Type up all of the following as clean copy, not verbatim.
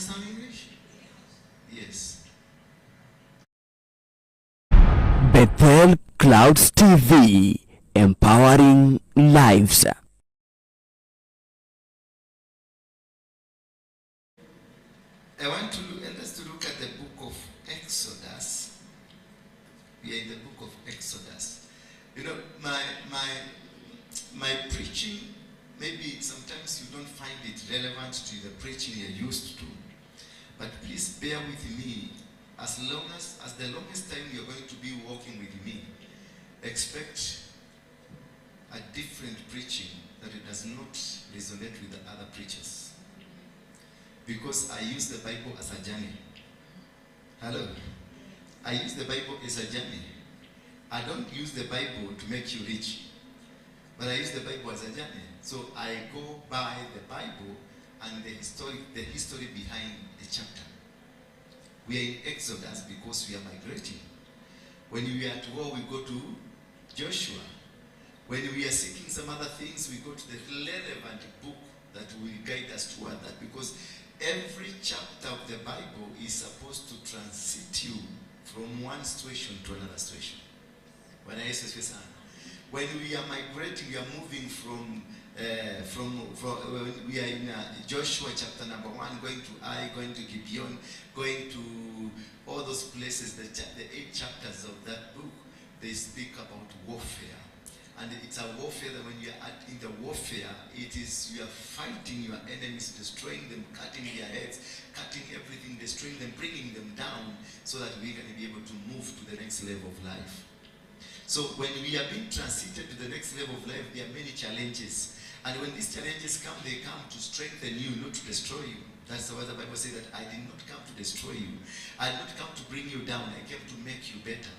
understand English? Yes. Bethel Clouds TV, empowering lives. I want to look, and let's to look at the book of Exodus. We are in the book of Exodus. You know, my preaching, maybe sometimes you don't find it relevant to the preaching you're used to, but please bear with me. As long as the longest time you're going to be walking with me, expect a different preaching that it does not resonate with the other preachers. Because I use the Bible as a journey. Hello? I use the Bible as a journey. I don't use the Bible to make you rich, but I use the Bible as a journey. So I go by the Bible and the history behind the chapter. We are in Exodus because we are migrating. When we are at war, we go to Joshua. When we are seeking some other things, we go to the relevant book that will guide us toward that, because every chapter of the Bible is supposed to transit you from one situation to another situation. When we are migrating, we are moving from we are in Joshua chapter number 1, going to Ai, going to Gibeon, going to all those places, the 8 chapters of that book, they speak about warfare. And it's a warfare that when you are in the warfare, it is you are fighting your enemies, destroying them, cutting their heads, cutting everything, destroying them, bringing them down, so that we can be able to move to the next level of life. So when we are being transited to the next level of life, there are many challenges. And when these challenges come, they come to strengthen you, not to destroy you. That's why the Bible says that I did not come to destroy you. I did not come to bring you down. I came to make you better.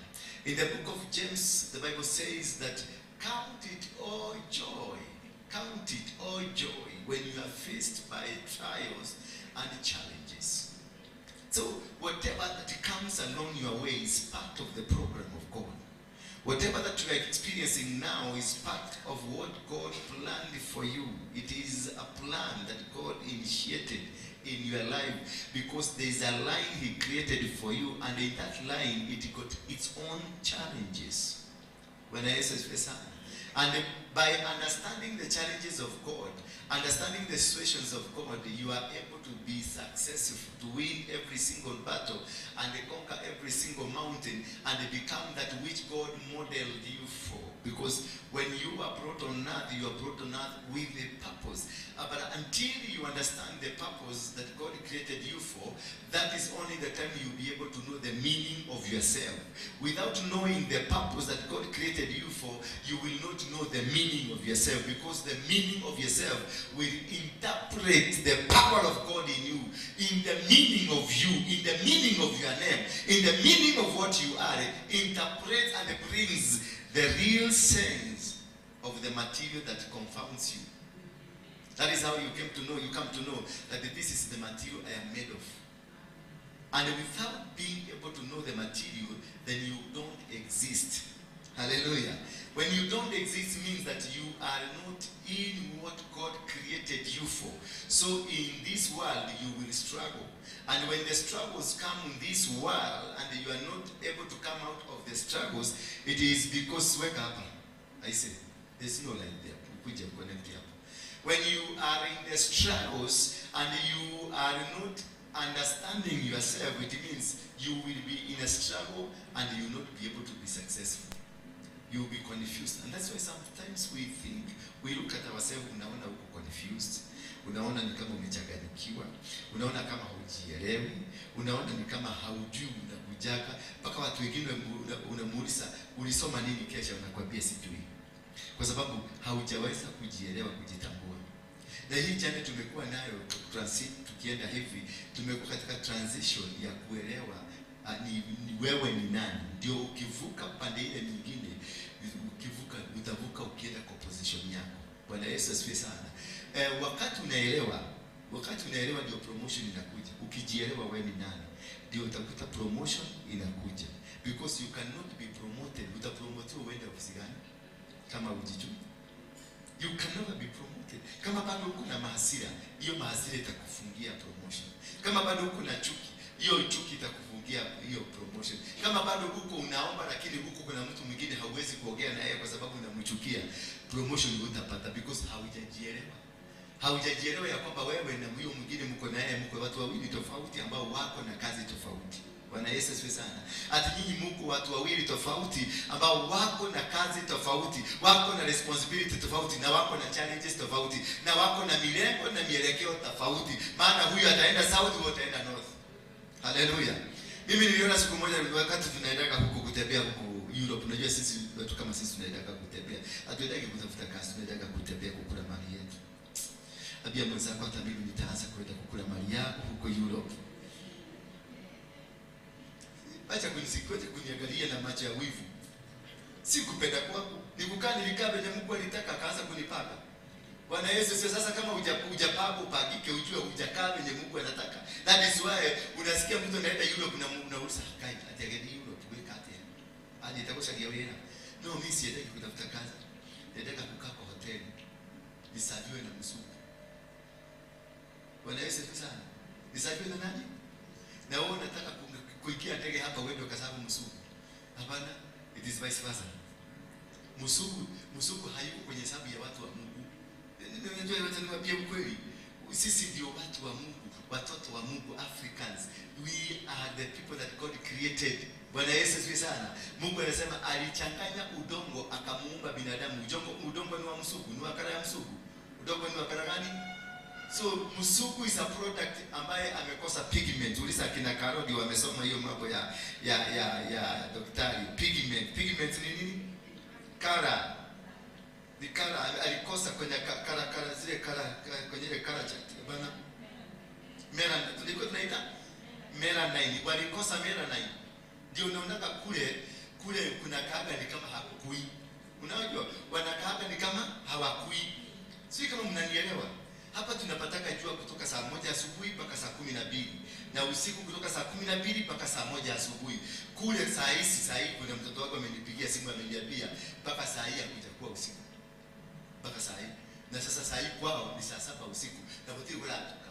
In the book of James, the Bible says that count it all joy. Count it all joy when you are faced by trials and challenges. So whatever that comes along your way is part of the program of God. Whatever that you are experiencing now is part of what God planned for you. It is a plan that God initiated in your life, because there is a line he created for you, and in that line it got its own challenges. When I say, and by understanding the challenges of God, understanding the situations of God, you are able to be successful, to win every single battle, and conquer every single mountain, and become that which God modeled you for. Because when you are brought on earth, you are brought on earth with a purpose. But until you understand the purpose that God created you for, that is only the time you'll be able to know the meaning of yourself. Without knowing the purpose that God created you for, you will not know the meaning of yourself, because the meaning of yourself will interpret the power of God in you, in the meaning of you, in the meaning of your name, in the meaning of what you are. Interprets and brings the real sense of the material that confounds you. That is how you came to know, you come to know that this is the material I am made of. And without being able to know the material, then you don't exist. Hallelujah. When you don't exist means that you are not in what God created you for. So in this world, you will struggle. And when the struggles come in this world and you are not able to come out of the struggles, it is because, wake up, I say, there's no light there. When you are in the struggles and you are not understanding yourself, it means you will be in a struggle and you will not be able to be successful. You will be confused. And that's why sometimes we think, we look at ourselves, unaona uko confused, unaona ni kama umechanganyikiwa, unaona kama hujielewi, unaona ni kama haujui unakujaka, mpaka watu wengine unamuuliza ulisoma nini kesha, unakwambia sijui. Kwa sababu haujaweza kujielewa, kujitambua. Na hii jana tumekuwa nayo transit, tukienda hivi, tumekuwa katika transition ya kuelewa ni wewe ni nani. Ndio ukivuka pande ile nyingine, ukivuka utavuka ukienda kwa position yako. Bwana Yesu asifiwe sana. Wakati unaelewa ndio promotion inakuja. Ukijielewa wewe ni nani, ndio utakuta promotion inakuja. Because you cannot be promoted. Utapromotiwa uende ofisi gani kama hujijui? You can never be promoted. Kama bado uko na mahasira, hiyo mahasira itakufungia promotion. Kama bado uko na chuki, hiyo chuki itakufungia hiyo promotion. Kama bado uko unaomba lakini huko kuna mtu mwingine hauwezi kuongea na yeye kwa sababu unamchukia, promotion hutapata because haujajielewa. Haujajielewa ya kwamba wewe na huyo mwingine mko na yeye, mko watu wawili tofauti ambao wako na kazi tofauti. Bwana Yesu asifiwe sana. Ati nyinyi mko watu wawili tofauti ambao wako na kazi tofauti, wako na responsibility tofauti, na wako na challenges tofauti, na wako na milengo na mielekeo tofauti. Maana huyu ataenda south, huyu ataenda north. Haleluya. Mimi niliona siku moja wakati tunaendaka huko kutembea huko Europe. Unajua sisi watu kama sisi tunaendaka kutembea. Hatuendaki kutafuta kazi, tunaendaka kutembea kukula mali yetu. Abia mwenzako, hata mimi nitaanza kwenda kukula mali yako huko Europe. Acha kunisikoje kuniangalia na macho ya wivu. Sikupenda kwangu. Nikukaa nilikaa venye Mungu alitaka akaanza kunipaka. Bwana Yesu sio sasa kama hujapaka upagike ujue hujakaa venye Mungu anataka. That is why unasikia mtu anaenda Europe na unauliza kai ati Europe weka ati. Aje itakosa wera. No, mimi siendaki kutafuta kazi. Nataka kukaa kwa hoteli. Nisaviwe na msuku. Bwana Yesu sana. Nisaviwe na nani? Na wewe unataka kuingia ndege hapa uende ukasabu msuku. Hapana, it is vice versa. Msuku hayuko kwenye hesabu ya watu wa Mungu. Unajua wacha niwaambie ukweli. Sisi ndio watu wa Mungu, watoto wa Mungu, Africans. We are the people that God created. Bwana Yesu asifiwe sana. Mungu anasema alichanganya udongo akamuumba binadamu. Udongo ni wa msuku, ni wa kala ya msuku. Udongo ni wa kala gani? So msuku is a product ambaye amekosa pigment. Ulisa kina Karodi wamesoma hiyo mambo ya daktari. Pigment. Pigment ni nini? Kara. Ni kara alikosa kwenye kara zile kara kwenye ile kara chart bana. Melanin tulikuwa tunaita melanin. Walikosa melanin. Ndio unaona kule kuna kaga ni kama hakukui. Unajua wanakaga ni kama hawakui. Sio kama mnanielewa. Hapa tunapataka jua kutoka saa 1 asubuhi mpaka saa 12 na usiku kutoka saa 12 mpaka saa 1 asubuhi. Kule saa hii kuna mtoto wangu amenipigia simu ameniambia mpaka saa hii hakujakuwa usiku. Mpaka saa hii. Na sasa saa hii kwao ni saa 7 usiku. Na kutiri kula atoka.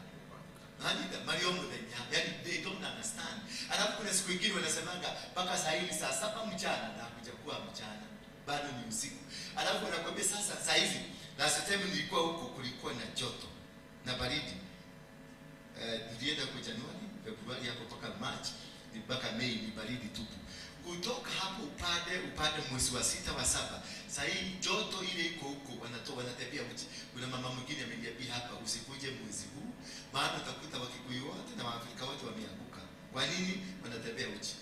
Nani Mariamu ndenya. Yaani they don't understand. Alafu kuna siku nyingine wanasemanga mpaka saa hii ni saa 7 mchana na hakujakuwa mchana. Bado ni usiku. Alafu wanakuambia sasa saa hizi last time nilikuwa huko kulikuwa na joto na baridi. Nilienda kwa Januari, Februari hapo mpaka March, mpaka Mei ni baridi tupu. Kutoka hapo upande mwezi wa 6 wa 7. Sasa hii joto ile iko huko wanatoa wanatembea uchi. Kuna mama mwingine ameniambia hapa usikuje mwezi huu maana utakuta Wakikuyu wote na Waafrika wote wameanguka. Kwa nini wanatembea uchi?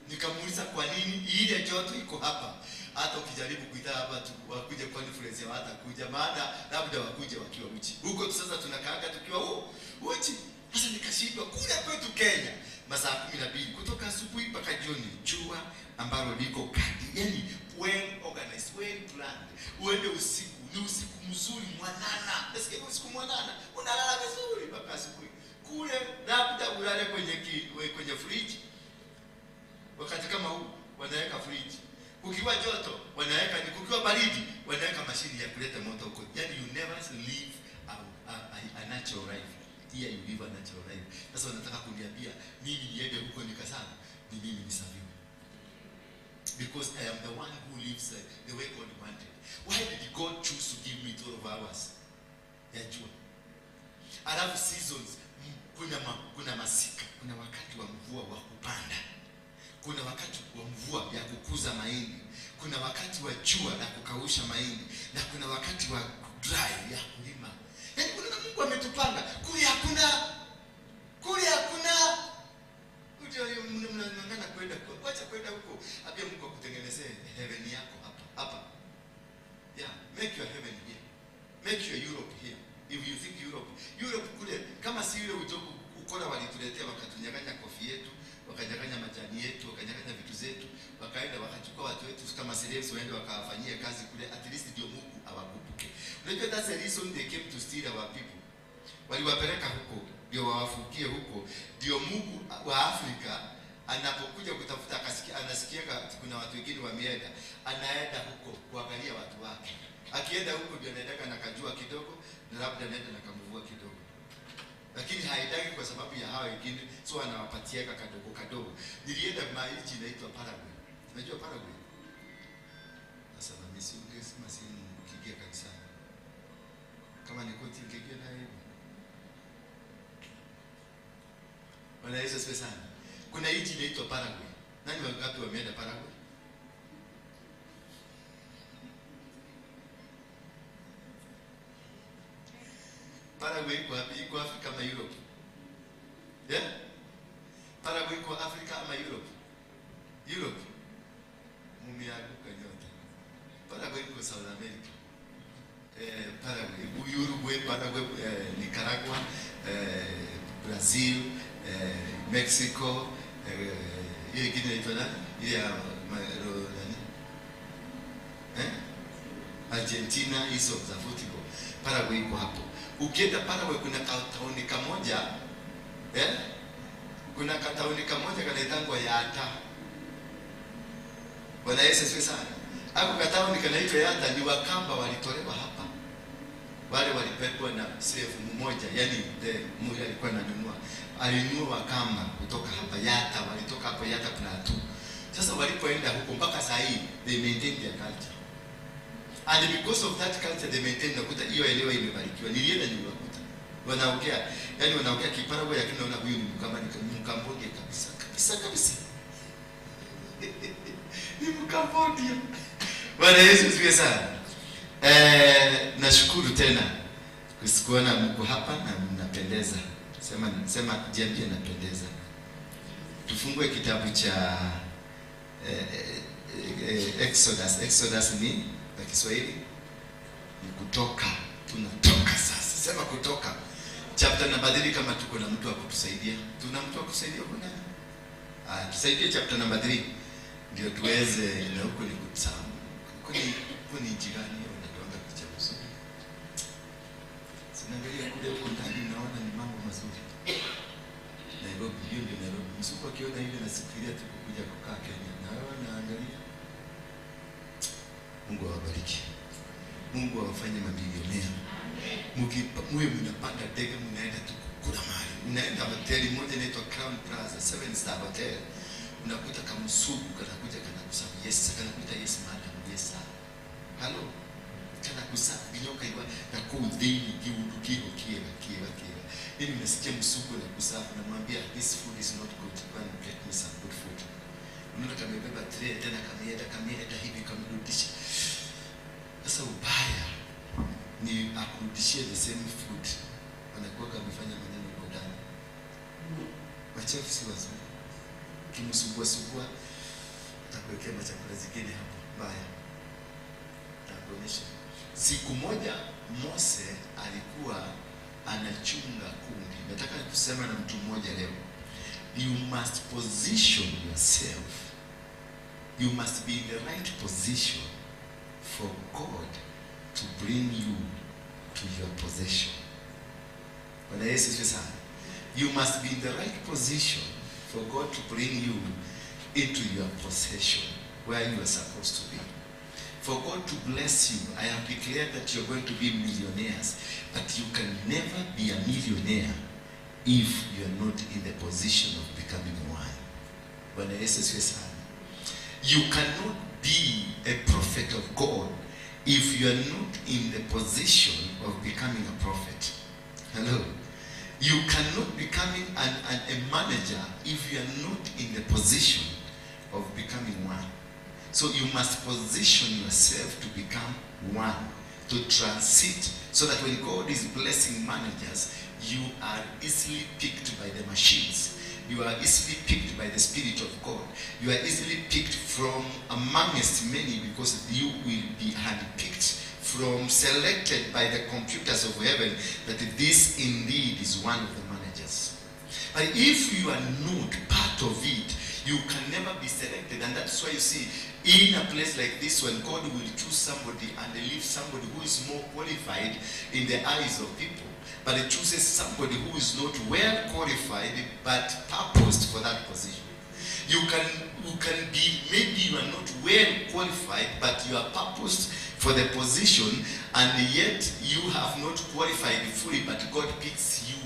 Nikamuuliza kwa nini ile joto iko hapa. Hata ukijaribu kuita hapa wakuje conference hawatakuja maana labda wakuje wakiwa uchi. Huko sasa tunakaaga tukiwa uchi. Sasa nikashindwa kule kwetu Kenya masaa 12 kutoka asubuhi mpaka jioni jua ambalo liko kati. Yaani well organized, well planned. Uende usiku, ni usiku mzuri mwanana. Nasikia usiku mwanana, unalala vizuri mpaka asubuhi. Kule labda ulale kwenye fridge. Wakati kama huu wanaweka fridge. Kukiwa joto wanaweka, kukiwa baridi wanaweka mashini ya kuleta moto huko. Yaani you never live a natural life. Here you live a natural life. Sasa wanataka kuniambia mimi niende huko nikasana, ni mimi nisaviwe. Because I am the one who lives the way God wanted. Why did God choose to give me 12 hours ya jua? Alafu seasons, kuna masika, kuna wakati wa mvua wa kupanda. Kuna wakati wa mvua ya kukuza mahindi, kuna wakati wa jua la kukausha mahindi, na kuna wakati wa dry ya kulima. Yaani kuna Mungu ametupanga. Kule hakuna. Kule hakuna. Ujue mnang'ang'ana kwenda huko. Wacha kwenda huko. Ambia Mungu akutengenezee heaven yako hapa. Hapa. Yeah, make your heaven here. Make your Europe here. If you think Europe kule kama si ile ukora walituletea wakatunyang'anya kofi yetu, wakanyang'anya majani yetu, wakanyang'anya vitu zetu, wakaenda wakachukua watu wetu kama slaves waende wakawafanyia kazi kule, at least ndio Mungu awakumbuke. Unajua that's the reason they came to steal our people. Waliwapeleka huko ndio wawafukie huko, ndio Mungu wa Afrika anapokuja kutafuta akasikia, anasikia kuna watu wengine wameenda, anaenda huko kuangalia watu wake. Akienda huko ndio anaendaka na kajua kidogo, na labda anaenda na kamvua kidogo. Lakini haendaki kwa sababu ya hao wengine, so anawapatia kadogo kadogo. Nilienda maiji inaitwa Paraguay. Unajua Paraguay? Sasa mimi si ungesema si mkiingia kanisani. Kama ni koti ningeingia nayo hivi. Bwana Yesu asifiwe sana. Kuna nchi inaitwa Paraguay. Nani wangapi wameenda Paraguay? Paraguay iko wapi? Iko Afrika ama Europe? Yeah? Paraguay iko Afrika ama Europe? Europe. Mumeanguka nyote. Paraguay iko South America. Paraguay, Uruguay, Paraguay, Nicaragua, Brazil, Mexico, hiyo ingine inaitwa nani? Ile ya nani? Argentina, hizo za football. Paraguay iko hapo. Ukienda Paraguay kuna katauni kamoja, Kuna katauni kamoja kanaitangwa Yata. Bwana Yesu asifiwe sana. Hapo katauni kanaitwa Yata ni Wakamba walitolewa hapa. Wale walipelekwa na slave mmoja, yani mmoja alikuwa ananunua. Alinunua Wakamba kutoka hapa Yata, walitoka hapo Yata Plateau. Sasa walipoenda huko mpaka saa hii they maintain their culture. And because of that culture they maintain, nakuta hiyo elewa imebarikiwa. Nilienda niliwakuta. Wanaongea, yani wanaongea Kiparagway lakini naona huyu ni Mkamba, ni Mkambodia kabisa. Kabisa kabisa. Ni Mkambodia. Bwana Yesu asifiwe sana. Nashukuru tena kusikuona mko hapa na mnapendeza. Sema jiambie napendeza. Tufungue kitabu cha Exodus. Exodus ni kwa Kiswahili ni kutoka. Tunatoka sasa. Sema kutoka. Chapter number 3 kama tuko na mtu wa kutusaidia. Tuna mtu wa kutusaidia huko nani? Tusaidie chapter number 3 ndio tuweze. Na huko ni kutsamu. Huko ni jirani unatuanga picha nzuri. Sinaangalia kule huko ndani naona ni mambo mazuri. Nairobi, hiyo ndio Nairobi. Msuko akiona hivi nasifikiria tu kuja kukaa Kenya. Na wewe naangalia. Mungu awabariki. Mungu awafanye mabilionea. Muwe mnapanda ndege mnaenda tu kula mahali. Mnaenda hoteli moja inaitwa Crown Plaza, 7 star hotel. Unakuta kamsugu kanakuja kanakusema yes, kanakuita yes madam, yes sir. Hello. Kanakusa binyoka iwa na kudhini kiudukiho kieva kieva kieva. Ili mnasikia msugu na kusafu namwambia this food is not good. Go and get me some good food. Unaona kamebeba tray tena kameenda hivi kamerudisha. Sasa ubaya ni akurudishie the same food. Wanakuwa kamefanya maneno kwa ndani. Machefu si wazuri. Kimsumbua sumbua atakuwekea machakula zingine hapo mbaya. Atakuonyesha. Siku moja Mose alikuwa anachunga kundi. Nataka kusema na mtu mmoja leo. You must position yourself. You must be in the right position for God to bring you to your possession. Bwana Yesu asifiwe sana. You must be in the right position for God to bring you into your possession where you are supposed to be. For God to bless you, I have declared that you're going to be millionaires, but you can never be a millionaire if you are not in the position of becoming one. Bwana Yesu asifiwe sana. You cannot be a prophet of God if you are not in the position of becoming a prophet. Hello. You cannot become a manager if you are not in the position of becoming one. So you must position yourself to become one, to transit, so that when God is blessing managers, you are easily picked by the machines. You are easily picked by the Spirit of God. You are easily picked from amongst many because you will be handpicked from, selected by the computers of heaven, that this indeed is one of the managers. But if you are not part of it, you can never be selected. And that's why you see, in a place like this, when God will choose somebody and leave somebody who is more qualified in the eyes of people, but he chooses somebody who is not well qualified but purposed for that position. You can be, maybe you are not well qualified, but you are purposed for the position, and yet you have not qualified fully, but God picks you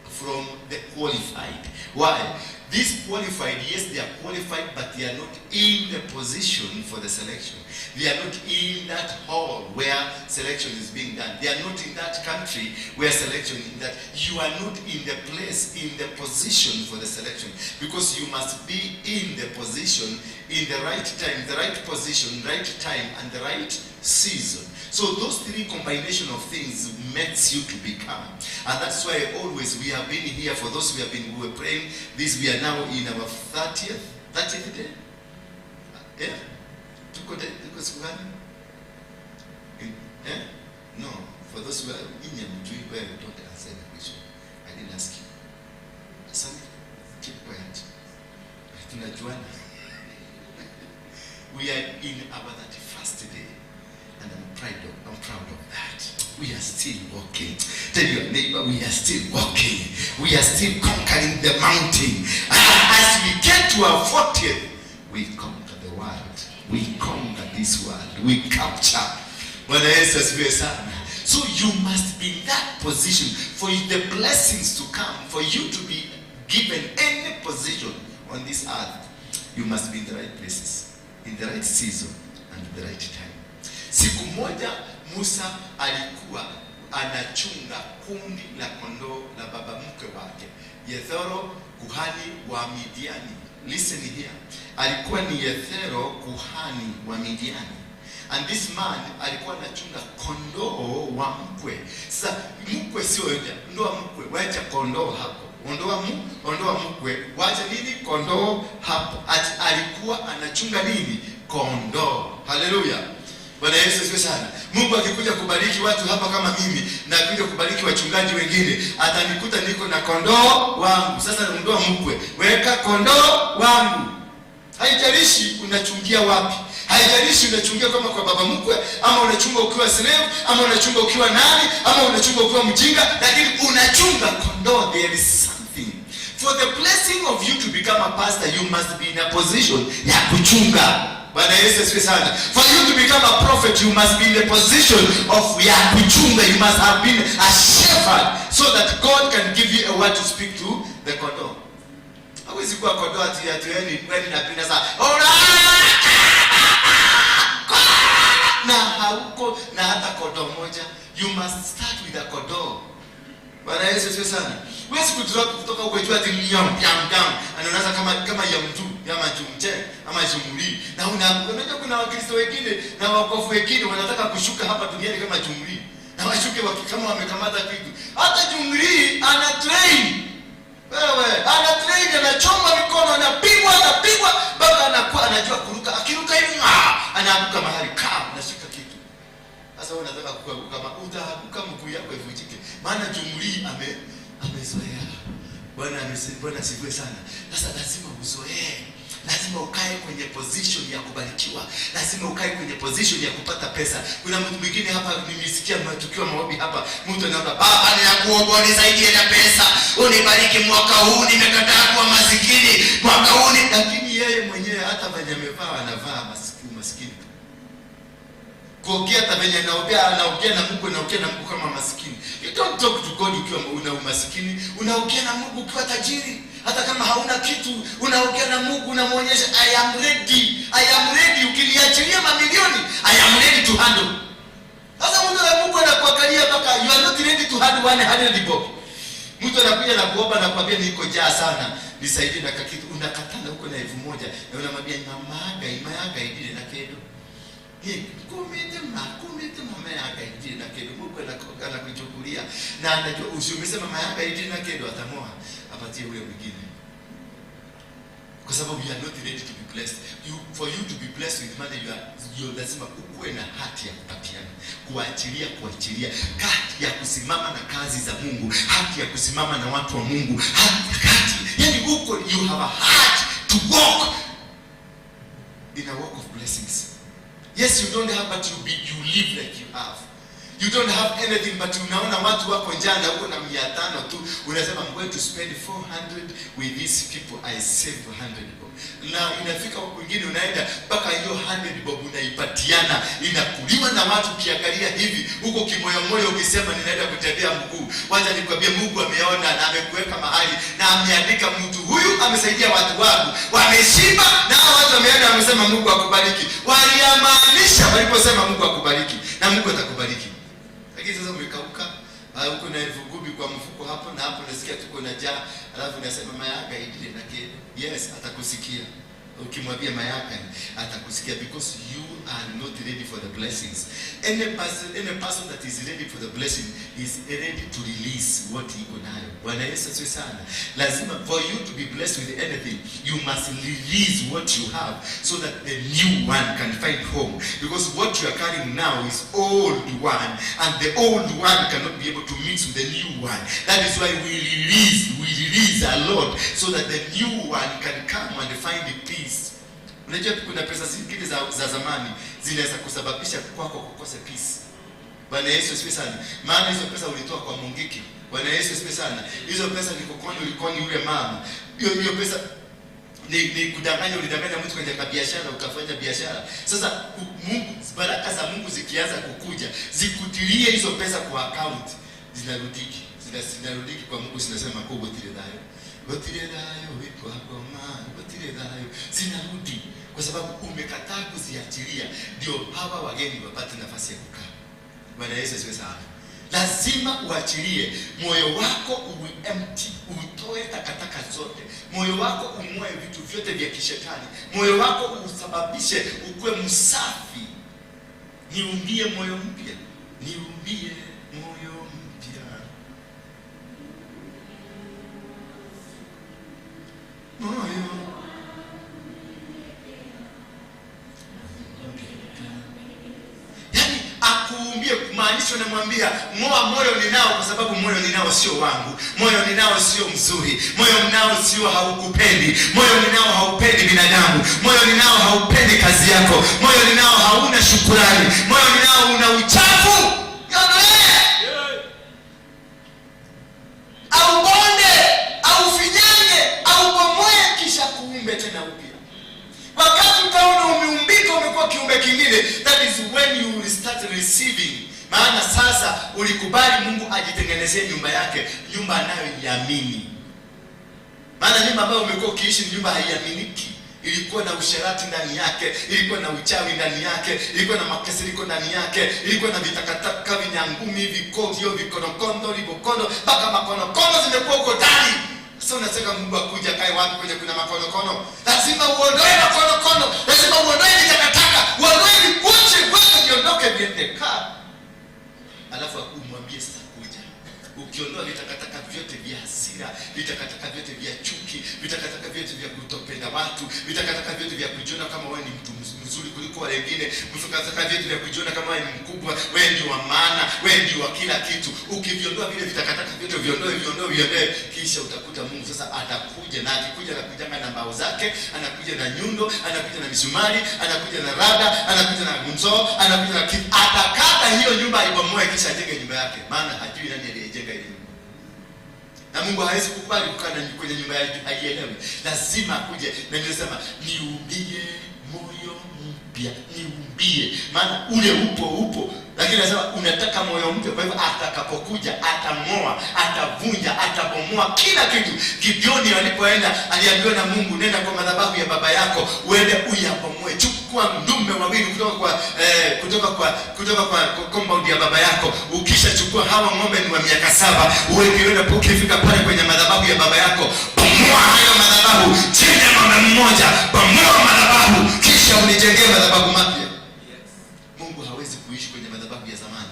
from the qualified. Why? These qualified, yes, they are qualified, but they are not in the position for the selection. They are not in that hall where selection is being done. They are not in that country where selection is that. You are not in the place, in the position for the selection, because you must be in the position, in the right time, the right position, right time, and the right season. So those three combination of things makes you to become. And that's why always we have been here, for those who have been, who were praying this, we are now in our 30th day. Yeah? Tuko siku gani? Eh? No, for those who are in Nyamjui, where you don't answer the question. I didn't ask you. Asante, keep quiet. Tunajuana. We are in our 31st day. And I'm proud of that. We are still walking. Tell your neighbor, we are still walking. We are still conquering the mountain. As we get to our 40th, we conquer the world. We conquer this world. We capture. Bwana Yesu asifiwe sana. So you must be in that position for the blessings to come, for you to be given any position on this earth. You must be in the right places, in the right season, and in the right time. Siku moja Musa alikuwa anachunga kundi la kondoo la baba mkwe wake Yethero, kuhani wa Midiani. Listen here, alikuwa ni Yethero, kuhani wa Midiani. And this man alikuwa anachunga kondoo wa mkwe. Sasa mkwe sio yote, ondoa mkwe, wacha kondoo hapo. Ondoa mkwe, wacha nini? Kondoo hapo. Ati alikuwa anachunga nini? Kondoo. Haleluya. Bwana Yesu asifiwe sana. Mungu akikuja kubariki watu hapa kama mimi na akikuja kubariki wachungaji wengine, atanikuta niko na kondoo wangu. Sasa ondoa mkwe, weka kondoo wangu. Haijalishi unachungia wapi, haijalishi unachungia kama kwa baba mkwe, ama unachunga ukiwa slave, ama unachunga ukiwa nani, ama unachunga ukiwa mjinga, lakini unachunga kondoo. There is something. For the blessing of you to become a pastor, you must be in a position ya kuchunga. Bwana Yesu asifiwe sana. For you to become a prophet, you must be in the position of ya kuchunga. You must have been a shepherd so that God can give you a word to speak to the kondoo. Hawezi kuwa kondoo ati wewe ni kweli napenda sana. Ora! Na hauko na hata kondoo moja. You must start with a kondoo. Bwana Yesu asifiwe sana. Huwezi kutoka huko juu ati nyam nyam nyam. Anaanza kama ya mtu, ya majumche ama jumli. Na unajua kuna Wakristo wengine na wakofu wengine wanataka kushuka hapa duniani kama jumli. Na washuke kama wamekamata kitu. Hata jumli ana train. Wewe, ana train, anachoma mikono, anapigwa, anapigwa mpaka anakuwa anajua kuruka. Akiruka hivi, anaanguka mahali, ka, anashika kitu. Sasa wewe unataka kuanguka kama utaanguka mguu yako ivunjike. Maana jumli amezoea. Bwana asifiwe sana. Sasa lazima uzoee. Lazima ukae kwenye position ya kubarikiwa. Lazima ukae kwenye position ya kupata pesa. Kuna mtu mwingine hapa, nimesikia matukio maombi hapa. Mtu anaomba, "Baba, ninakuomba unisaidie na pesa. Unibariki mwaka huu, nimekataa kuwa masikini. Mwaka huu ni..." Lakini yeye mwenyewe hata venye amevaa, anavaa masikini masikini. Kuongea, hata venye anaongea, anaongea na Mungu, anaongea na Mungu kama masikini. You don't talk to God ukiwa una umasikini. Unaongea na Mungu ukiwa tajiri. Hata kama hauna kitu, unaongea na Mungu, unamwonyesha, "I am ready. I am ready. Ukiniachilia mamilioni, I am ready to handle." Sasa mtu na Mungu anakuangalia mpaka you are not ready to handle 100 bob. Mtu anakuja na kuomba na kuambia, "Niko njaa sana, nisaidie na kakitu." Unakatana huko na 1000 na unamwambia, "Mama imayaga idile na kedo." Hii kumite ma kumite mama yaka idile na kedo. Mungu anakuchukulia na anajua usiumesema mama yaka idile na kedo, atamoa apatie huyo mwingine. Kwa sababu you are not ready to be blessed. For you to be blessed with money, you lazima ukuwe na hati ya kupatiana, kuachilia, kuachilia, hati ya kusimama na kazi za Mungu, hati ya kusimama na watu wa Mungu, hati, yani uko, you have a heart to walk in a walk of blessings. Yes, you don't have, but you live like you have. You don't have anything, but unaona watu wako njaa na uko na 500 tu, unasema, "I'm going to spend 400 with these people, I save 100 bob." Na inafika kwingine unaenda mpaka hiyo 100 bob unaipatiana, inakuliwa na watu. Ukiangalia hivi huko kimoyomoyo ukisema, "Ninaenda kutembea mguu." Wacha nikwambie, Mungu ameona na amekuweka mahali na ameandika, "Mtu huyu amesaidia watu wangu, wameshiba," na hao watu wameenda wamesema, "Mungu akubariki." Waliamaanisha waliposema Mungu akubariki, na Mungu atakubariki. Lakini sasa umekauka, uko na 10,000 kwa mfuko hapo na hapo, unasikia tuko na njaa, alafu unasema mayaka idile na kile. Yes, atakusikia. Ukimwambia mayaka atakusikia, because you are not ready for the blessings. Any person that is ready for the blessing is ready to release what iko nayo. Bwana Yesu asifiwe sana. Lazima, for you to be blessed with anything, you must release what you have so that the new one can find home. Because what you are carrying now is old one, and the old one cannot be able to mix with the new one. That is why we release a lot so that the new one can come and find peace. Unajua kuna pesa zingine za zamani zinaweza kusababisha kwako kukose peace. Bwana Yesu asifiwe sana. Maana hizo pesa ulitoa kwa Mungiki. Bwana Yesu asifiwe sana. Hizo pesa ni kukoni, ulikoni yule mama. Hiyo pesa ni kudanganya, ulidanganya mtu kwenye biashara, ukafanya biashara. Sasa Mungu, baraka za Mungu zikianza kukuja, zikutilie hizo pesa kwa account, zinarudiki. Zinarudiki kwa Mungu, zinasema kwa gutire thayo. Gutire thayo witwa ngoma, gutire thayo. Zinarudi kwa sababu umekataa kuziachilia, ndio hawa wageni wapate nafasi ya kukaa. Bwana Yesu asifiwe sana. Lazima uachilie moyo wako uwe empty, utoe takataka zote, moyo wako umwae vitu vyote vya kishetani, moyo wako usababishe ukuwe msafi. Niumbie moyo mpya, niumbie moyo mpya, moyo yaani akuumbie, kumaanisha unamwambia, "Ng'oa moyo ninao, kwa sababu moyo ninao sio wangu, moyo ninao sio mzuri, moyo ninao sio, haukupendi, moyo ninao haupendi binadamu, moyo ninao haupendi kazi yako, moyo ninao hauna shukurani, moyo ninao una uchafu, niondolee." Aubonde, aufinyange, aubomoe, kisha kuumbe tena upya. Wakati utaona umeumbika, umekuwa kiumbe kingine, that is when you will start receiving. Maana sasa ulikubali Mungu ajitengenezee nyumba yake, nyumba anayoiamini. Maana nyumba ambayo umekuwa ukiishi ni nyumba haiaminiki. Ilikuwa na usherati ndani yake, ilikuwa na uchawi ndani yake, ilikuwa na makasiriko ndani yake, ilikuwa na vitakataka, vinyangumi, vikovyo, vikonokondo, libokondo, mpaka makonokono zimekuwa huko ndani. Sasa unataka Mungu akuja kae wapi kwenye kuna makonokono? Lazima uondoe makonokono, lazima uondoe vitakataka, uondoe vikuche, kwanza viondoke viende kaa. Alafu umwambie sasa kuja. Ukiondoa vitakataka vyote vya hasira, vitakataka vyote vya chuki, vitakataka vyote vya kutopenda watu, vitakataka vyote vya kujiona kama wewe ni mtu mzuri kuliko wale wengine, vitakataka vyote vya kujiona kama wewe ni mkubwa, wewe ndio wa maana, wewe ndio wa kila kitu. Ukiviondoa vile vitakataka vyote, viondoe, viondoe, viondoe, kisha utakuta Mungu sasa atakuja, na akikuja anakujanga na mbao zake, anakuja na nyundo, anakuja na misumari, anakuja na rada, anakuja na mzoo, anakuja na kitu. Atakata hiyo nyumba aibomoe, kisha ajenge nyumba yake, maana hajui nani aliyejenga ile nyumba. Na Mungu hawezi kukubali kukaa kwenye nyumba ya haielewi. Lazima akuje, na ndio sema niumbie moyo mpya, niumbie. Maana ule upo upo, lakini anasema unataka moyo mpya. Kwa hivyo atakapokuja atang'oa, atavunja, atabomoa kila kitu. Gideoni alipoenda aliambiwa na Mungu, "Nenda kwa madhabahu ya baba yako uende uyabomoe. Chukua ndume wawili kutoka kwa compound ya baba yako. Ukishachukua hawa ng'ombe ni wa miaka 7, uweke uende, ukifika pale kwenye madhabahu ya baba yako, bomoa hayo madhabahu, chinja ng'ombe mmoja, bomoa madhabahu, kisha unijengee madhabahu mapya." Mungu hawezi kuishi kwenye madhabahu ya zamani.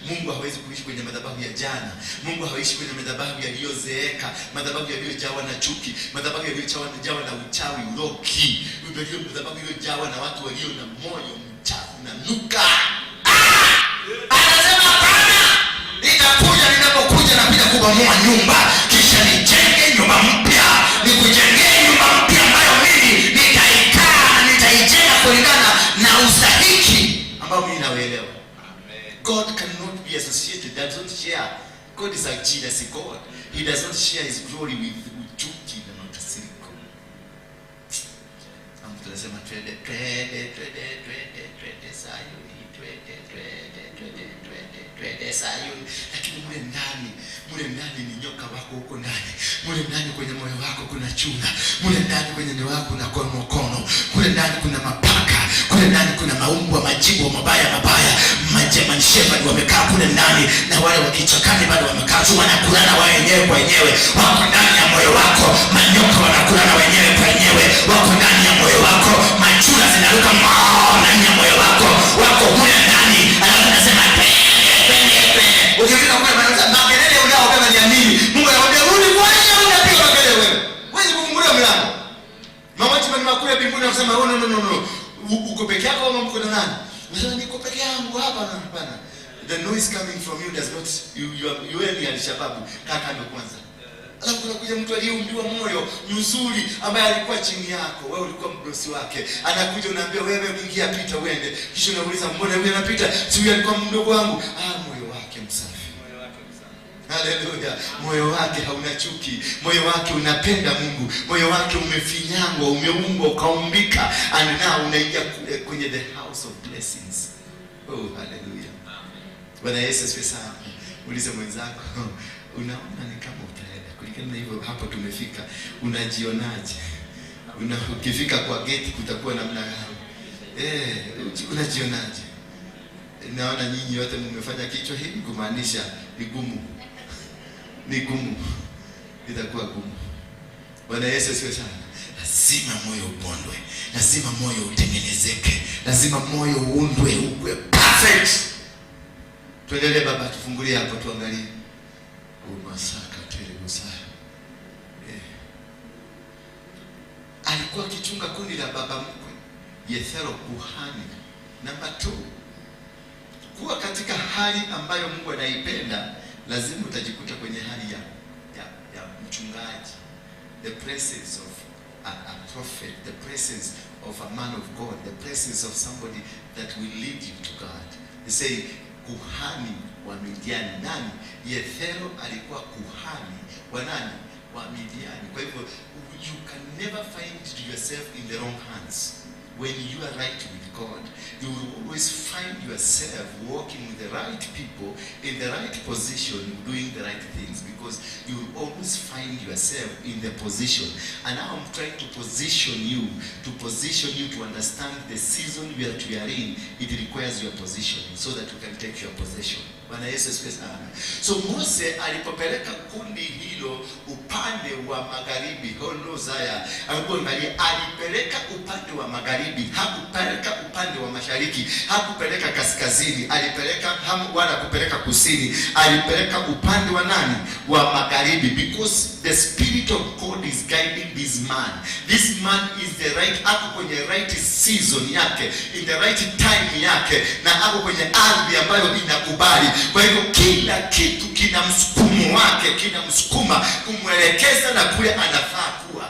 Mungu hawezi kuishi kwenye madhabahu ya jana. Mungu hawezi kwenye madhabahu yaliyozeeka, madhabahu yaliyojawa na chuki, madhabahu yaliyojawa na uchawi, uroki, madhabahu yaliyojawa na watu walio na moyo mchafu na nuka. Anasema hapana, nitakuja, ninapokuja nakuja kubomoa nyumba, kisha nijenge nyumba mpya, nikujengee nyumba mpya ambayo mimi nitaikaa na nitaijenga kulingana na ustahiki ambao mimi nauelewa. God cannot be a share. God is a jealous God. He does not share his glory with uchuki na makasiriko. Na mtu anasema, "Twende, twende, twende, twende, twende Sayuni, twende, twende, twende, twende, twende Sayuni." Lakini mule ndani ni nyoka wako huko ndani. Mule ndani kwenye moyo wako kuna chura. Mule ndani kwenye moyo wako kuna konokono. Kule ndani kuna mapaka. Kule ndani kuna maumbwa, majibwa mabaya mabaya. Magerman Shepherd wamekaa kule ndani, na wale wa kichakani bado wamekaa tu, wanakulana wao wenyewe kwa wenyewe. Wako ndani ya moyo wako, manyoka wanakulana wenyewe kwa wenyewe, wako ndani ya moyo wako, machura zinaruka moo ndani ya moyo wako, wako kule ndani, alafu nasema, "Twende, twende, twende." Ukifika kule wanaanza makelele, unaobeba ni ya nini? Mungu anakwambia, "Rudi kwanza, unapiga makelele wewe. Huwezi kufungulia mlango." Mama chuma ni kule mbinguni anasema, "Oh, no, no, no, no. Uko peke yako ama mko na nani?" Unasema, "Niko peke yangu hapa." Na hapana. The noise coming from you does not, you are, you ni Al-Shabaab. Kaa kando kwanza. Alafu kuna kuja mtu aliyeumbiwa moyo mzuri ambaye alikuwa chini yako, wewe ulikuwa mdosi wake. Anakuja, unaambia, "Wewe ingia, pita uende." Kisha unauliza, "Mbona huyu anapita? Si huyu alikuwa mdogo wangu?" Ah, moyo wake msafi. Haleluya! Moyo wake hauna chuki, moyo wake unapenda Mungu, moyo wake umefinyangwa, umeumbwa, ukaumbika, and now unaingia kwenye the house of blessings. Oh, haleluya! Bwana Yesu asifiwe sana. Ulize mwenzako, unaona ni kama utaenda kulingana na hivyo hapo tumefika, unajionaje? Ukifika kwa geti kutakuwa namna gani? Eh, unajionaje? Naona nyinyi wote mmefanya kichwa hivi kumaanisha ni gumu, ni gumu, itakuwa gumu. Bwana Yesu asifiwe sana. Lazima moyo upondwe, lazima moyo utengenezeke, lazima moyo uundwe ukwe perfect. Tuendelee baba, tufungulie hapo tuangalie. Umasaka terebusaya. Eh. Alikuwa akichunga kundi la baba mkwe Yethero kuhani. Namba 2, kuwa katika hali ambayo Mungu anaipenda, lazima utajikuta kwenye hali ya mchungaji, the presence of a prophet, the presence of a man of God, the presence of somebody that will lead you to God. They say kuhani wa Midiani. Nani? Yethero alikuwa kuhani wa nani? Wa Midiani. Kwa hivyo you can never find yourself in the wrong hands. When you are right with God, you will always find yourself walking with the right people in the right position, doing the right things, because you will always find yourself in the position. And now I'm trying to position you to understand the season we are in. It requires your positioning so that you can take your possession. Bwana Yesu asifiwe sana. So Mose alipopeleka kundi hilo upande wa magharibi, Holozaya, alikuwa angalia, alipeleka upande wa magharibi, hakupeleka upande wa mashariki, hakupeleka kaskazini, alipeleka wala kupeleka kusini, alipeleka upande wa nani? Wa magharibi, because the spirit of God is guiding this man. This man is the right, ako kwenye right season yake, in the right time yake, na ako kwenye ardhi ambayo inakubali. Kwa hivyo kila kitu kina msukumo wake, kinamsukuma kumwelekeza na kule anafaa kuwa.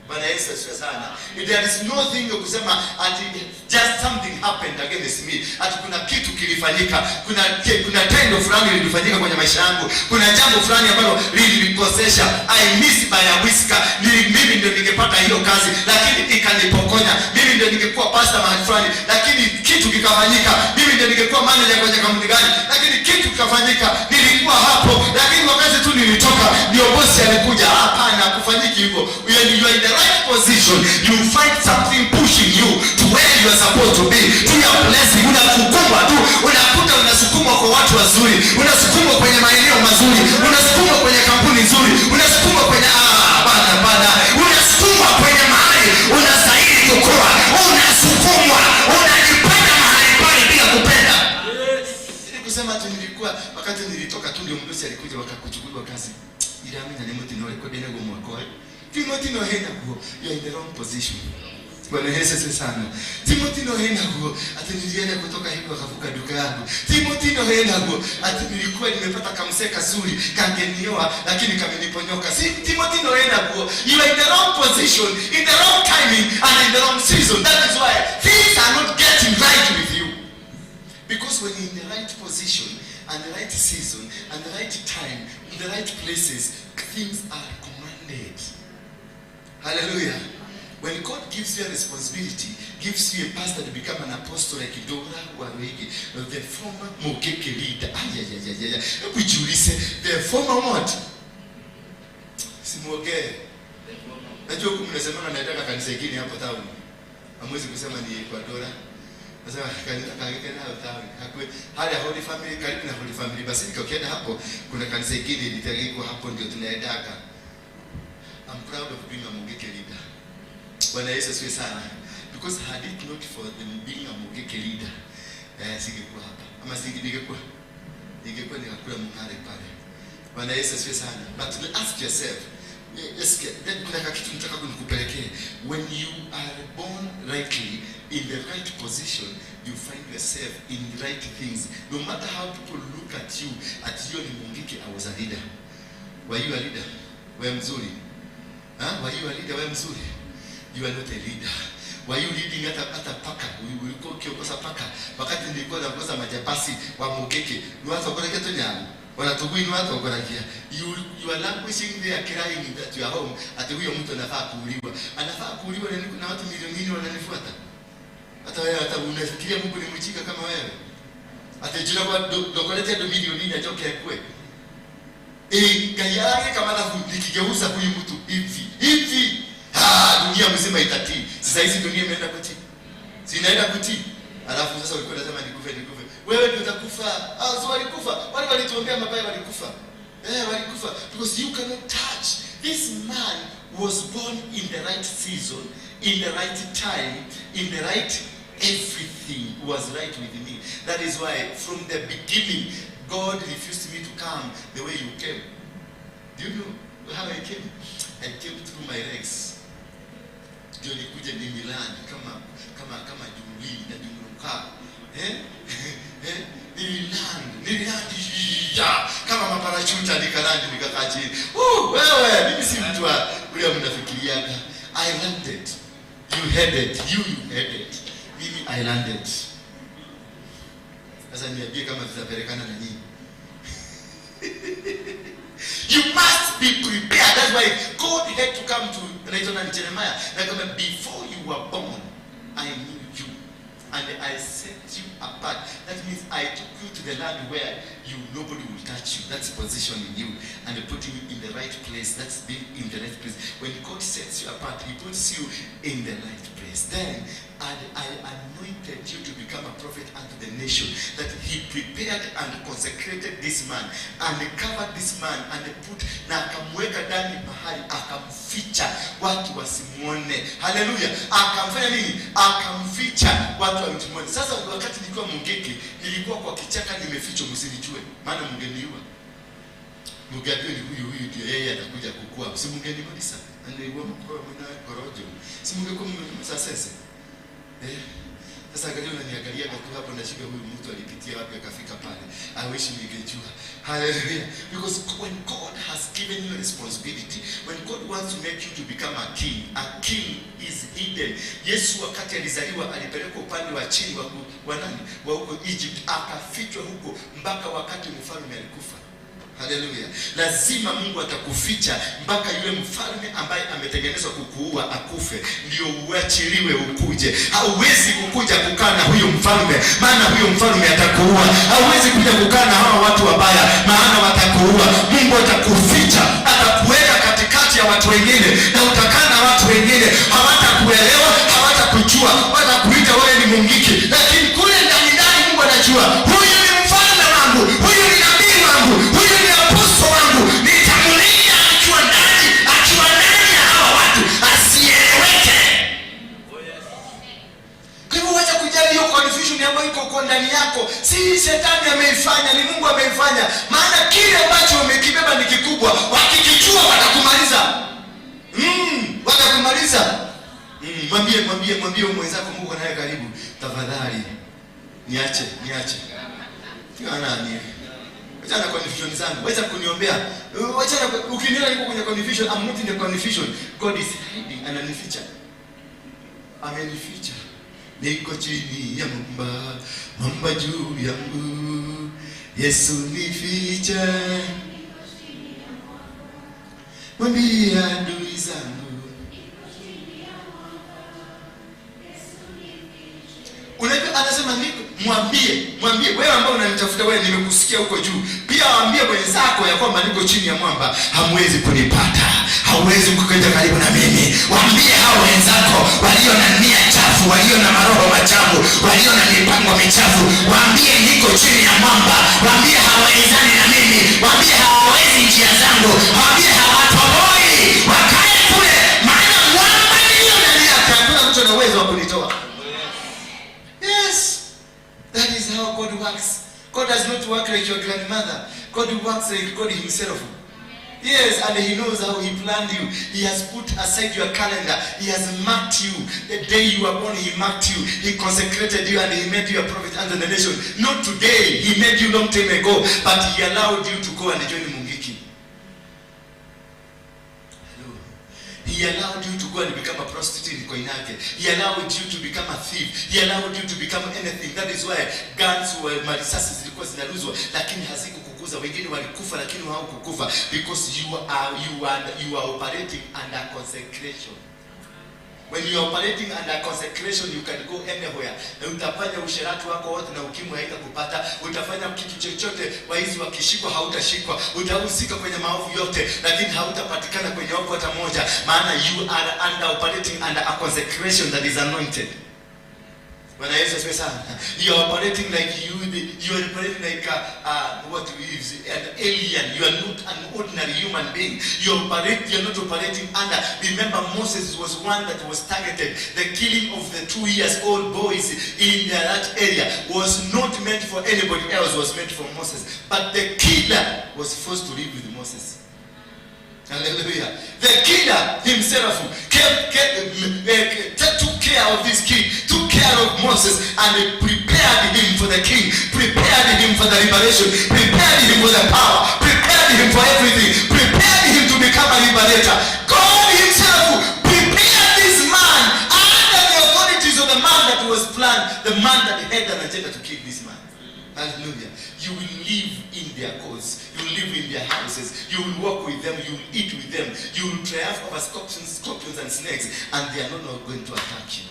Bwana Yesu asifiwe sana. There is nothing ya kusema ati just something happened against me, ati kuna kitu kilifanyika, kuna tendo fulani lilifanyika kwenye maisha yangu, kuna jambo fulani ambalo lilinikosesha, I miss by a whisker. Mimi ndio ningepata hiyo kazi, lakini ikanipokonya. Mimi ndio ningekuwa pastor mahali fulani, lakini kitu kikafanyika. Mimi ndio ningekuwa manager kwenye kampuni gani, lakini kitu kikafanyika. Nilikuwa hapo, lakini wakati tu nilitoka ndio bosi alikuja. Hapana, kufanyiki hivyo. You are in the right position, you find something pushing you to where you are supposed to be, to your blessing. Unasukumwa tu, unakuta unasukumwa kwa watu wazuri, unasukumwa kwenye maeneo mazuri, unasukumwa kwenye kampuni nzuri, unasukumwa kwenye, ah, bana bana, unasukumwa kwenye mahali unastahili kukua, unasukumwa, unajipata mahali pale bila kupenda. Ili kusema ati nilikuwa wakati nilitoka tu ndio mdosi alikuja wakakuchukuliwa kazi. Iramenya ni mutino kwa bene go mwako. Timothy no hena go. You are in the wrong position. Bwana Yesu asifiwe sana. Timothy no hena go. Ati nilienda kutoka hivi wakavuka duka yangu. Timothy no hena go. Ati nilikuwa nimepata kamsee kazuri kangenioa lakini kameniponyoka. Si Timothy no hena go. You are in the wrong position, in the wrong timing and in the wrong season. That is why things are not getting right with you. Because when you're in the right position and the right season and the right time, in the right places, things are commanded. Hallelujah. When God gives you a responsibility, gives you a pastor to become an apostle like Dora Waruinge, the former Mukeke leader. Hebu jiulize, the former what? Simuongee. Najua huku mnasemanga nataka kanisa ingine hapo town. Hamwezi kusema ni kwa Dora. Nasema kanisa kangine hapo town. Hakwe hali ya Holy Family, karibu na Holy Family Basilica, ukienda hapo kuna kanisa ingine litaliko hapo ndio tunaendaka. I'm proud of being a Mugeke leader. Bwana Yesu asifiwe sana. Because had it not for them being a Mugeke leader, singekuwa hapa. Ama singekuwa. Ningekuwa nikakula mkate pale. Bwana Yesu asifiwe sana. But ask yourself, yes, then kuna kitu nataka kunikupelekea. When you are born rightly, in the right position, you find yourself in the right things. No matter how people look at you, at you ni Mungiki, I was a leader. Were you a leader? Wewe mzuri. Huh? Were you a leader? Wewe mzuri. You are not a leader. Were you leading hata paka? Ulikuwa ukiongoza paka. Wakati nilikuwa naongoza majabasi wa Mugeke, ni watu wakoragia tu nyama. Wanatugui ni watu wakoragia. You are languishing there crying that you are home. Ati huyo mtu anafaa kuuliwa. Anafaa kuuliwa na watu milioni 4 wananifuata. Hata wewe hata unafikiria Mungu ni mjinga kama wewe? Ati jina kwa dokolete do milioni 4 ajoke kwe. Gayari kama nikigeuza huyu mtu hivi. Hivi. Dunia mzima itatii. Sasa hizi dunia imeenda kutii. Si inaenda kutii. Alafu sasa ulikuwa unasema nikufe nikufe. Wewe ndio utakufa. So walikufa. Wale walituombea mabaya walikufa. Walikufa. Because you cannot touch. This man was born in the right season, in the right time, in the right everything was right with me. That is why from the beginning God refused me to come the way you came. Do you know how I came? I came through my legs. Ndio nikuja Milan kama kama kama Jumli na Jumruka. Nililand kama maparachuta nikalandi nikakaa chini. Wewe mimi si mtu wa ule mnafikiriaga. I landed. You headed. You headed. Mimi I landed. Sasa niambie kama tutapelekana na nyinyi. You must be prepared. That's why God had to come to Jeremiah. Like, before you were born, I knew you. And I set you apart. That means I took you to the land where you nobody will touch you. That's positioning you and putting you in the right place. That's being in the right place. When God sets you apart, He puts you in the right place. Then I anointed you to become a prophet unto the nation. That He prepared and consecrated this man and covered this man and put na akamweka ndani mahali akamficha watu wasimuone. Hallelujah. Akamfanya nini? Akamficha watu wasimuone. Sasa wakati nilikuwa Mungiki, nilikuwa kwa kichaka nimefichwa msinijue. Maana mngeniua. Mngeambiwa ni huyu huyu ndio yeye atakuja kukua. Si mngenimaliza. Nilikuwa mkuu mwana korojo. Si mngekuwa msasese. Sasa angalia unaniangalia kwa tu hapo nashika huyu mtu alipitia wapi akafika pale. I wish ningejua. Hallelujah. Because when God has given you a responsibility, when God wants to make you to become a king is hidden. Yesu wakati alizaliwa alipelekwa upande wa chini wa nani? Wa huko Egypt, akafichwa huko mpaka wakati mfalme alikufa. Hallelujah. Lazima Mungu atakuficha mpaka yule mfalme ambaye ametengenezwa kukuua akufe, ndio uachiliwe ukuje. Hauwezi kukuja kukaa na huyo mfalme, maana huyo mfalme atakuua. Hauwezi kuja kukaa na hawa watu wabaya, maana watakuua. Mungu atakuficha, atakuweka katikati ya watu wengine, na utakaa na watu wengine hawatakuelewa, hawatakujua, watakuita wewe ni Mungiki, lakini kule ndani ndani Mungu anajua huyu ni mfalme wangu, huyu ni nabii wangu, huyu ni apostle wangu, nitamlinda akiwa ndani ya hawa watu asieleweke. Kwa hivyo wacha kujali hiyo confusion ambayo iko kwa ndani yako. Si shetani ameifanya, ni Mungu ameifanya. Maana kile ambacho umekibeba ni kikubwa, wakikijua watakumaliza. Watakumaliza. Mwambie mwenzako Mungu naye karibu, tafadhali niache. Nani? Wacha na confusion zangu. Wacha kuniombea. Wacha ukiniona niko kwenye confusion, I'm not in the confusion. God is hiding, ananificha. Amenificha. Niko chini ya mwamba, mwamba juu yangu. Yesu nifiche, mwambie adui zangu. Unajua anasema niko, mwambie wewe ambao unanitafuta wewe, nimekusikia huko juu. Pia waambie wenzako ya kwamba niko chini ya mwamba, hamwezi kunipata, hauwezi kukuja karibu na mimi. Waambie hao wenzako walio na nia chafu, walio na maroho machafu, walio na mipango michafu, waambie niko chini ya mwamba. Waambie hawawezani na mimi, waambie hawawezi njia zangu, waambie hawatoboi, wakae kule, maana mwamba niliyo ndani yake, hakuna mtu ana uwezo wa kunitoa. Yes. That is how God works. God does not work like your grandmother. God works like God himself. Yes, and he knows how he planned you. He has put aside your calendar. He has marked you. The day you were born, he marked you. He consecrated you and he made you a prophet unto the nation. Not today. He made you long time ago, but he allowed you to go and join Mungiki. Hello. He allowed you to go and become a prostitute in Koinange. He allowed you to become a thief. He allowed you to become anything. That is why guns were, marisasi zilikuwa zinaruzwa, lakini hazikukuguza. Wengine walikufa lakini hawakukufa, because you are operating under consecration. When you are operating under consecration, you can go anywhere. Na utafanya usherati wako wote na ukimwi haitakupata. Utafanya kitu chochote, waizi wakishikwa hautashikwa. Utahusika kwenye maovu yote, lakini hautapatikana kwenye ovu hata moja, maana you are under operating under a consecration that is anointed. Bwana Yesu asifiwe sana. You are operating like you are operating like what is an alien. You are not an ordinary human being. You are not operating under. Remember, Moses was one that was targeted. The killing of the 2 years old boys in that area was not meant for anybody else, was meant for Moses. But the killer was forced to live with Moses. Hallelujah. The killer himself took care of this kid, took care of Moses, and prepared him for the king, prepared him for the liberation, prepared him for the power, prepared him for everything, prepared him to become a liberator. God himself prepared this man under the authorities of the man that was planned, the man that had an agenda to kill this man. Hallelujah. You will live in their courts. You will live in their houses. You will walk with them. You will eat with them. You will triumph over scorpions and snakes, and they are not going to attack you.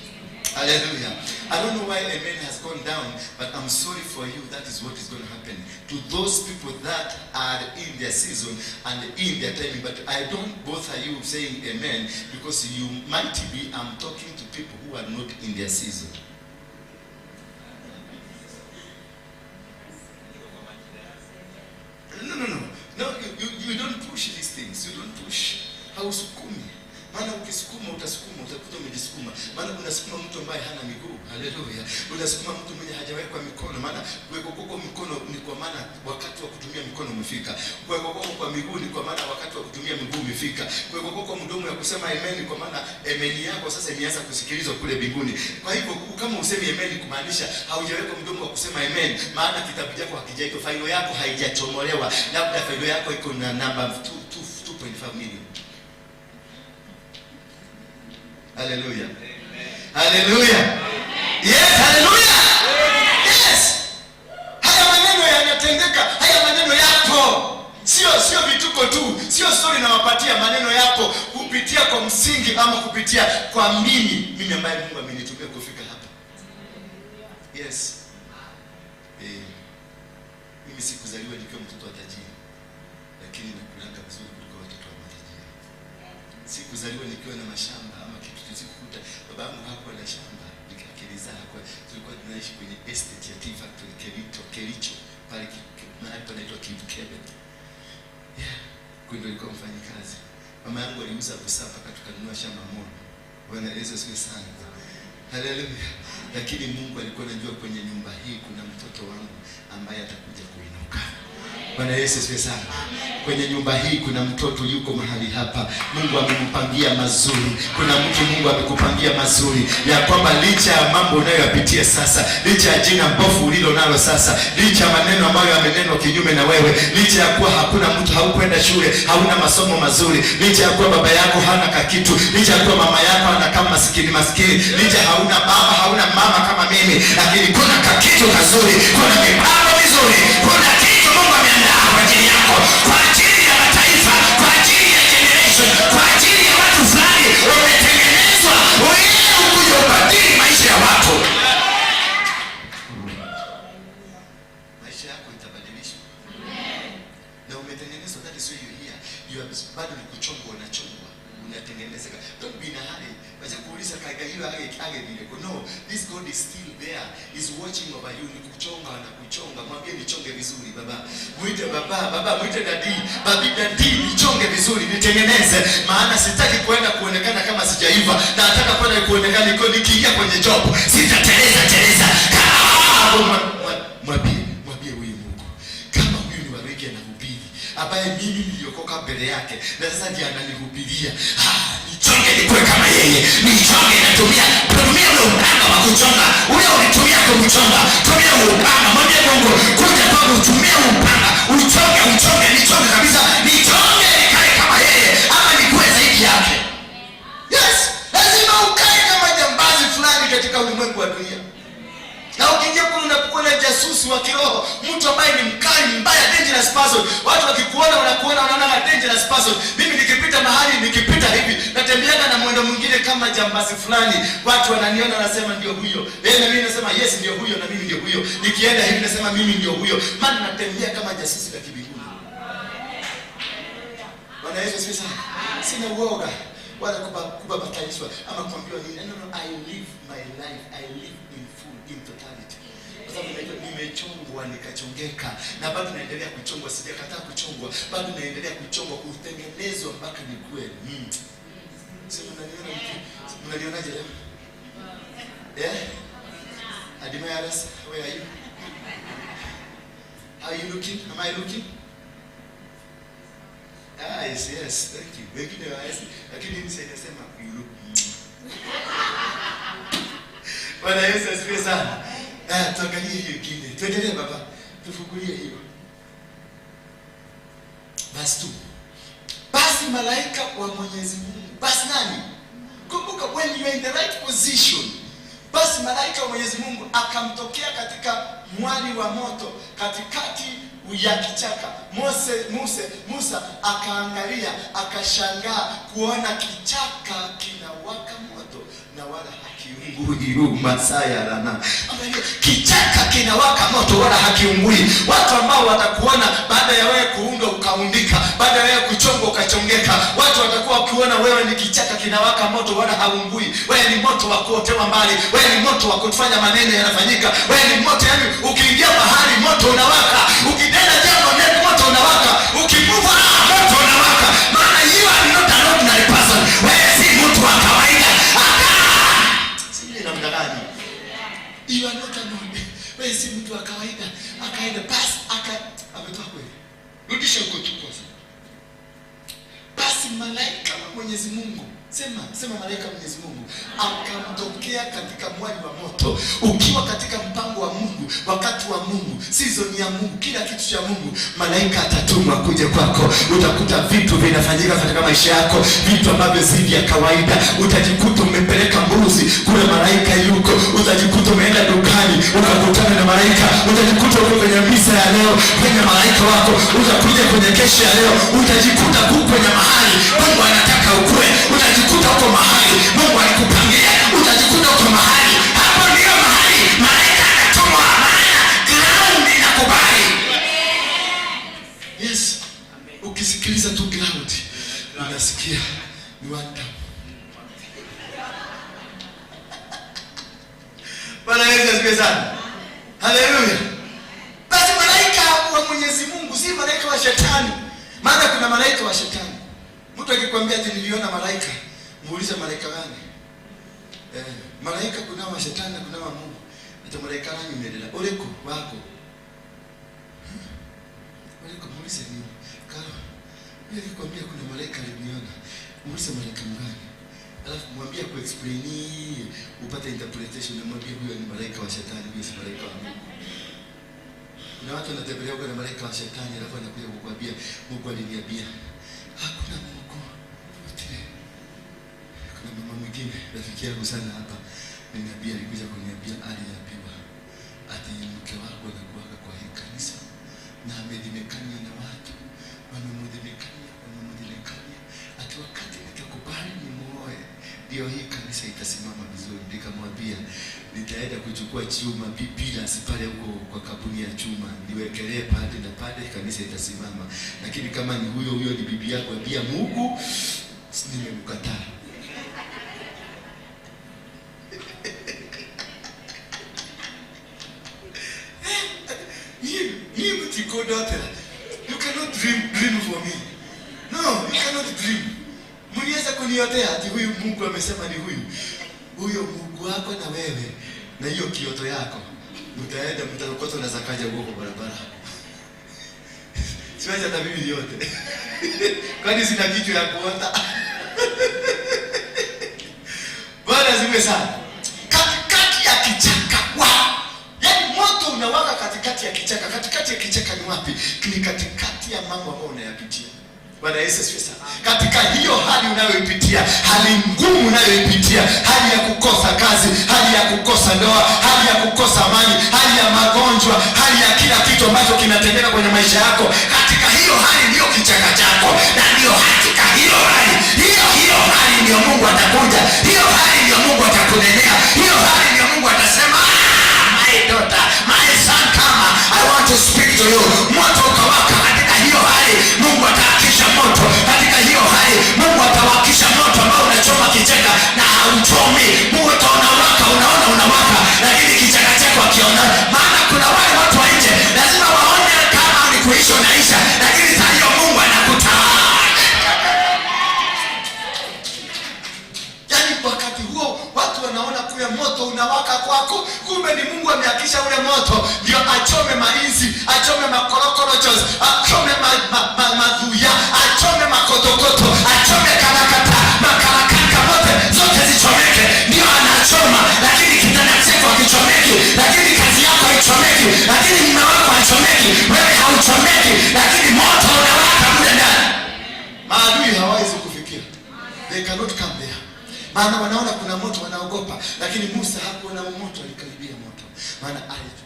Hallelujah. I don't know why amen has gone down, but I'm sorry for you. That is what is going to happen to those people that are in their season and in their timing. But I don't bother you saying amen, because you might be, I'm talking to people who are not in their season. No, no, no. No, you don't push these things. You don't push. Hausukumi. Maana ukisukuma utasukuma, utakuta umejisukuma. Maana unasukuma mtu ambaye hana miguu. Haleluya. Unasukuma mtu mwenye hajawekwa mikono. Maana kuwekwa kwako mikono ni kwa maana wakati wa kutumia mikono umefika. Kuwekwa kwako kwa miguu ni kwa maana wakati wa kutumia miguu umefika. Kuwekwa kwako mdomo ya kusema amen ni kwa maana amen yako sasa imeanza kusikilizwa kule mbinguni. Kwa hivyo kama usemi amen kumaanisha haujawekwa mdomo wa kusema amen, maana kitabu chako hakijaitwa, failo yako haijachomolewa. Labda failo yako iko na namba 2.5 million. Hallelujah. Hallelujah. Yes, hallelujah. Yes. Haya maneno yanatendeka, haya maneno yapo. Sio vituko tu, sio story nawapatia, maneno yapo kupitia kwa msingi ama kupitia kwa mimi ambaye Mungu amenitumia kufika hapa. Yes. Mimi sikuzaliwa nikiwa mtoto wa tajiri, lakini nakulanga vizuri kuliko watoto wa matajiri. Sikuzaliwa nikiwa na mashamba ama kitu, sikukuta baba yangu hakuwa na shamba, akilizaa hakuwa. Tulikuwa tunaishi kwenye estate ya Tea Factory Kericho, pale mahali panaitwa Kipkebe. Yeah, kwa ndio alikuwa mfanyikazi. Mama yangu aliuza busaa mpaka tukanunua shamba moja. Bwana Yesu asifiwe sana. Haleluya. Lakini Mungu alikuwa anajua kwenye nyumba hii kuna mtoto wangu ambaye atakuja kuinuka. Bwana Yesu asifiwe sana. Kwenye nyumba hii kuna mtoto yuko mahali hapa. Mungu amempangia mazuri. Kuna mtu Mungu amekupangia mazuri, ya kwamba licha ya mambo unayoyapitia sasa, licha ya jina mbovu ulilo nalo sasa, licha ya maneno ambayo yamenenwa kinyume na wewe, licha ya kuwa hakuna mtu, haukwenda shule, hauna masomo mazuri, licha ya kuwa baba yako hana kakitu, licha ya kuwa mama yako ana kama maskini maskini, licha hauna baba, hauna mama kama mimi, lakini kuna kakitu kazuri, kuna mipango mizuri, kuna kitu bado ni kuchongwa, unachongwa, unatengenezeka. Don't be in a hurry. Wacha kuuliza kaga hiyo age vile. No, this God is still there. Is watching over you. Ni kuchonga na kuchonga. Mwambie nichonge vizuri baba. Mwite baba, baba mwite daddy. Babi daddy, nichonge vizuri, nitengeneze. Maana sitaki kuenda kuonekana kama sijaiva. Na nataka kwenda kuonekana niko nikiingia kwenye job. Sitateleza teleza. Mwambie huyu Mungu. Kama huyu ni warege anahubiri, ambaye mimi niliokoka mbele yake na sasa ndiye ananihubiria. Nichonge nikuwe kama yeye. Nichonge, natumia ule upanga wa kuchonga. Ule ulitumia kumchonga. Tumia upanga. Mwambie Mungu, kuja kwangu tumia upanga. Uchonge, uchonge, nichonge kabisa. Nichonge nikae kama yeye ama nikuwe zaidi yake. Yes, lazima ukae kama jambazi fulani katika ulimwengu wa dunia. Na ukiingia kule unakuwa na jasusi wa kiroho, mtu ambaye ni mkali, mbaya, dangerous person. Watu wakikuona wanakuona wanaona dangerous person. Mimi nikipita mahali, nikipita hivi, natembeaga na mwendo mwingine kama jambazi fulani. Watu wananiona wanasema ndio huyo. Na mimi nasema yes ndio huyo, na mimi ndio huyo. Nikienda hivi nasema mimi ndio huyo. Maana natembea kama jasusi wa kibinguni. Bwana Yesu asifiwe sana. Sina uoga wala kubabatizwa ama kuambiwa nini. No, I live my life. I live in full, in totality. Kwa sababu nimechongwa nikachongeka, na bado naendelea kuchongwa, sijakataa kuchongwa, bado naendelea kuchongwa, kutengenezwa mpaka nikue. Sio mnaniona mnanionaje leo? Yeah? Admiras, where are you? How are you looking? Am I looking? Ah, yes, yes, thank you. Wengine waesi, lakini mimi sasa you look. Bwana Yesu asifiwe sana. Tuangalie hiyo ingine. Tuendelee baba. Tufungulie hiyo. Verse 2. Basi malaika wa Mwenyezi Mungu. Basi nani? Kumbuka when you are in the right position. Basi malaika wa Mwenyezi Mungu akamtokea katika mwali wa moto katikati ya kichaka. Musa akaangalia, akashangaa kuona kichaka kinawaka moto na wala hakiungui. Masaya rana. Angalia, kichaka kinawaka moto wala hakiungui. Watu ambao watakuona baada ya wewe kuundwa ukaundika, baada ya wewe kuchongwa ukachongeka, watu watakuwa wakiona wewe ni kichaka kinawaka moto wala haungui. Wewe ni moto wa kuotewa mbali, wewe ni moto wa kufanya maneno yanafanyika, wewe ni moto, yani ukiingia mahali moto unawaka, ukitenda jambo moto unawaka, ukivuva moto unawaka. Maana you are not an ordinary person. Wewe si mtu wa kawaida. Sijui namna gani. You are not an ordinary. Wewe si mtu wa kawaida. Akaenda basi ametoa kweli. Rudisha huko tu kwanza. Basi malaika wa Mwenyezi Mungu, sema malaika wa Mwenyezi Mungu akamtokea katika mwali wa moto. Ukiwa katika mpango wa Mungu, wakati wa Mungu, season ya Mungu, kila kitu cha Mungu, malaika atatumwa kuja kwako. Utakuta vitu vinafanyika katika maisha yako, vitu ambavyo si vya kawaida. Utajikuta umepeleka mbuzi kule, malaika yuko. Utajikuta umeenda dukani ukakutana na malaika. Utajikuta uko kwenye misa ya leo kwenye malaika wako. Utakuja kwenye kesho ya leo, utajikuta uko kwenye mahali Mungu anataka ukue. Utajikuta uko mahali Mungu alikupangia. Utajikuta uko mahali hapo, ndio mahali malaika anatumwa, maana ground inakubali. Yes, ukisikiliza tu ground unasikia ni one time. Bwana Yesu asifiwe sana. Haleluya. Basi malaika wa Mwenyezi Mungu si malaika wa shetani. Maana kuna malaika wa shetani. Mtu akikwambia ati niliona malaika, muulize malaika gani? Malaika kuna wa shetani na kuna wa Mungu. Ata malaika gani umelela? Uliko wako. Uliko, muulize nini? Karo. Mimi nilikwambia kuna malaika aliniona. Muulize malaika gani? Alafu mwambie ku-explain upate interpretation, na mwambie huyo ni malaika wa shetani, huyo si malaika wa Mungu. Kuna watu wanatembelea huko na malaika wa shetani, alafu anakuja kukuambia Mungu aliniambia. Hakuna Mungu. Kuna mama mwingine rafiki yangu sana hapa, nimeambia, alikuja kuniambia, aliambiwa ati mke wako anakuwa kwa hii kanisa na amedhimekania na watu, wamemdhimekania, ati wakati nitakubali nimuoe ndio hii kanisa itasimama vizuri. Nikamwambia Nitaenda kuchukua chuma pillars pale huko kwa kampuni ya chuma, niwekelee pale na pale, kanisa itasimama. Lakini kama ni huyo huyo ni bibi yako, pia Mungu nimemkataa. You cannot dream for me. No, you cannot dream. Mliweza kuniotea ati huyu Mungu amesema ni huyu. Huyo Mungu wako na wewe na hiyo kioto yako, mtaenda mtakokotwa na zakaja huko barabara. Siwezi hata mimi yote. Kwani sina kitu ya kuota. Bwana asifiwe sana. Katikati ya kichaka. Wow. Yaani moto unawaka katikati ya kichaka. Katikati ya kichaka ni wapi? Ni katikati ya mambo ambayo unayapitia. Bwana Yesu asifiwe sana. Katika hiyo hali unayoipitia, hali ngumu unayoipitia, hali ya kukosa kazi, hali ya kukosa ndoa, hali ya kukosa amani, hali ya magonjwa, hali ya kila kitu ambacho kinatendeka kwenye maisha yako, katika hiyo hali ndiyo kichaka chako, na ndiyo katika hiyo hali, hiyo hali ndiyo Mungu atakuja, hiyo hali ndiyo Mungu atakunenea, hiyo hali ndiyo Mungu atasema, my daughter, my son, come, I want to speak to you. Moto ukawaka katika hiyo hali, Mungu atahakisha moto katika hiyo hali. Mungu atawakisha moto ambao unachoma kichaka na hauchomi. Moto unawaka, unaona unawaka, lakini kichaka chako hakiona. Maana kuna wale watu wa nje lazima waone kama ni kuisha unaisha, lakini saa hiyo Mungu anakutaa. Yaani wakati huo watu wanaona kule moto unawaka kwako, kumbe ni Mungu ameakisha ule moto ndio achome mainzi, achome makorokorochos, achome madhuya, achome makotokoto, achome karakata, makarakaka, mote zote zichomeke, ndio anachoma. Lakini kitanda chako hakichomeki, lakini kazi yako haichomeki, lakini mume wako hachomeki, wewe hauchomeki, lakini moto unawaka mle ndani. Maadui hawawezi kufikia. They cannot come there. Maana wanaona kuna moto wanaogopa. Lakini Musa hakuona moto, alikaribia moto. Maana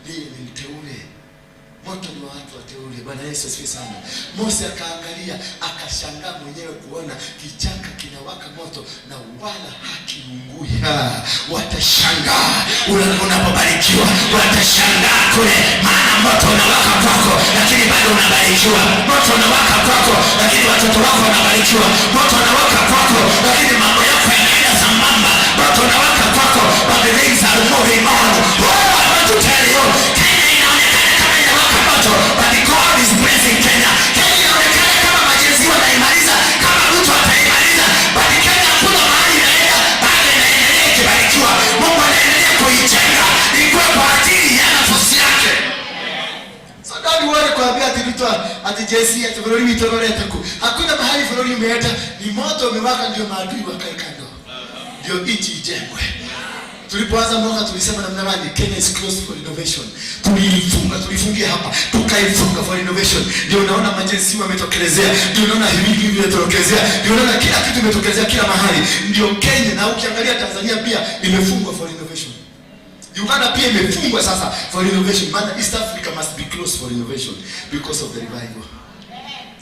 yeye ni mteule. Moto ni wa watu wateule. Bwana Yesu asifiwe sana. Mose akaangalia, akashangaa mwenyewe kuona kichaka kinawaka moto na wala hakiungui. Watashangaa unapobarikiwa, watashangaa kule, maana moto unawaka kwako lakini bado unabarikiwa. Moto unawaka kwako lakini watoto wako wanabarikiwa. Moto unawaka kwako lakini mambo yako yanaenda sambamba. Moto unawaka kwako, but the things are moving on. Oh, I want to tell you, Kenya inaonekana kama inawaka moto, but God is blessing Kenya. Kenya inaonekana kama majenzi wanaimaliza, kama Ruto ataimaliza, but Kenya hakuna mahali inaenda, bado inaendelea ikibarikiwa. Mungu anaendelea kuijenga ikuwe kwa ajili ya nafasi yake. So don't worry kuambia ati Ruto ati JC ati bũrũri witũ ũrorete kũ. Hakuna mahali bũrũri umeenda, ni moto umewaka ndio maadui wakae kando. Ndio nchi ijengwe. Tulipoanza mwaka tulisema namna gani Kenya is closed for renovation. Tuliifunga, tulifungia hapa, tukaifunga for renovation. Ndio unaona majenzi wametokelezea, ndio unaona hivi hivi vimetokelezea, ndio unaona kila kitu imetokelezea kila mahali. Ndio Kenya, na ukiangalia Tanzania pia imefungwa for renovation. Uganda pia imefungwa sasa for renovation. Maana East Africa must be closed for renovation because of the revival.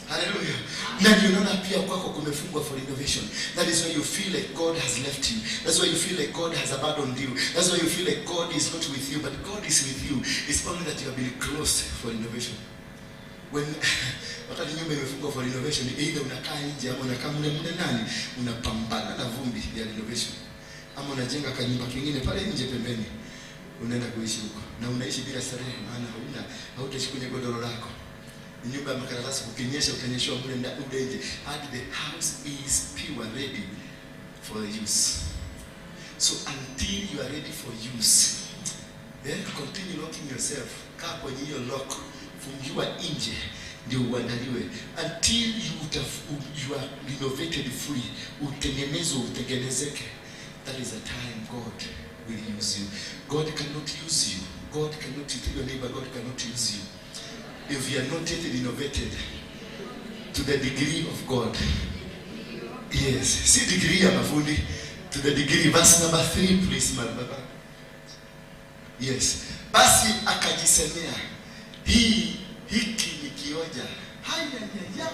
Hallelujah. Na ndio unaona pia kwako kumefungwa for renovation. That is why you feel like God has left you. That's why you feel like God has abandoned you. That's why you feel like God is not with you. But God is with you. It's only that you have been closed for renovation. When wakati nyumba imefungwa for renovation, either unakaa nje ama unakaa mle mle ndani, unapambana na vumbi ya renovation. Ama unajenga kanyumba kingine pale nje pembeni, unaenda kuishi huko. Na unaishi bila starehe, maana hautaishi kwenye godoro lako. Ni nyumba ya makaratasi, kukinyesha utanyeshwa mle ndani ule nje. And the house is pure, ready for use. So until you are ready for use, then continue locking yourself. Kaa kwenye hiyo lock, fungiwa nje ndio uandaliwe. Until you are renovated fully, utengenezwe, utengenezeke. That is the time God will use you. God cannot use you. God cannot use your neighbor. God cannot use you if you are not yet renovated to the degree of God. Yes, see degree ya mafundi, to the degree. Verse number 3, please, my baba. Yes. Basi akajisemea, hiki ni kioja. Haya ya ya.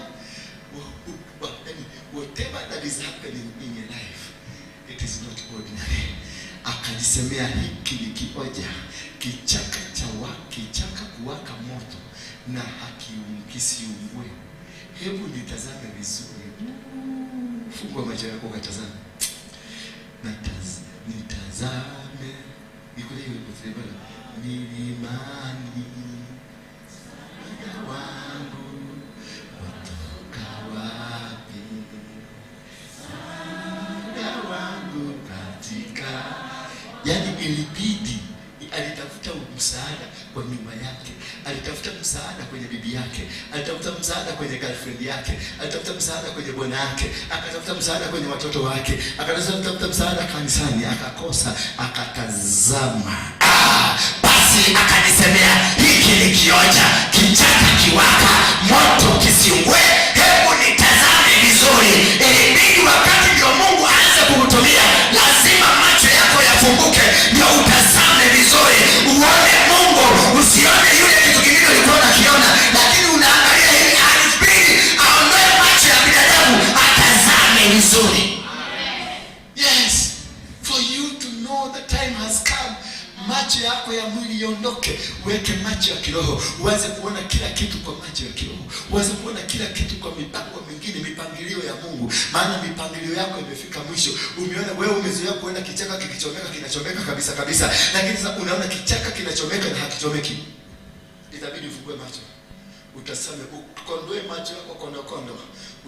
Whatever that is happening in your life, it is not ordinary. Akajisemea, hiki ni kioja, kichaka kichaka kuwaka moto na kisiungue. Hebu nitazame vizuri. Fungua macho yako ukatazame. Nitazame. Nikule hiyo ipotele milimani. Msaada wangu watoka wapi? Msaada wangu katika. Yani ilibidi alitafuta msaada kwa nyumba yake, alitafuta msaada kwenye bibi yake, alitafuta msaada kwenye girlfriend yake, alitafuta msaada kwenye bwana yake, akatafuta msaada kwenye watoto wake, akatafuta msaada kanisani, akakosa, akatazama. Basi akanisemea, hiki ni kioja, kichaka kiwaka moto kisiungue, hebu nitazame vizuri. Ilibidi wakati ndio Mungu aanze kukutumia, lazima macho yako yafunguke ndio utazame vizuri, uone Mungu, usione yule kitu kingine ulikuwa unakiona, lakini unaangalia hivi. Alibidi aondoe macho ya binadamu atazame vizuri. Yes, for you to know the time has come. Macho yako ya mwili iondoke, uweke macho ya kiroho, uanze kuona kila kitu kwa macho ya kiroho, uanze kuona kila kitu kwa mipango mingine, mipangilio ya Mungu. Maana mipangilio yako imefika mwisho. Umeona wewe umezoea kuona kichaka kikichomeka, kinachomeka kabisa kabisa, lakini sasa unaona kichaka kinachomeka na hakichomeki. Itabidi ufungue macho, utazame, ukondoe macho yako kondo kondo,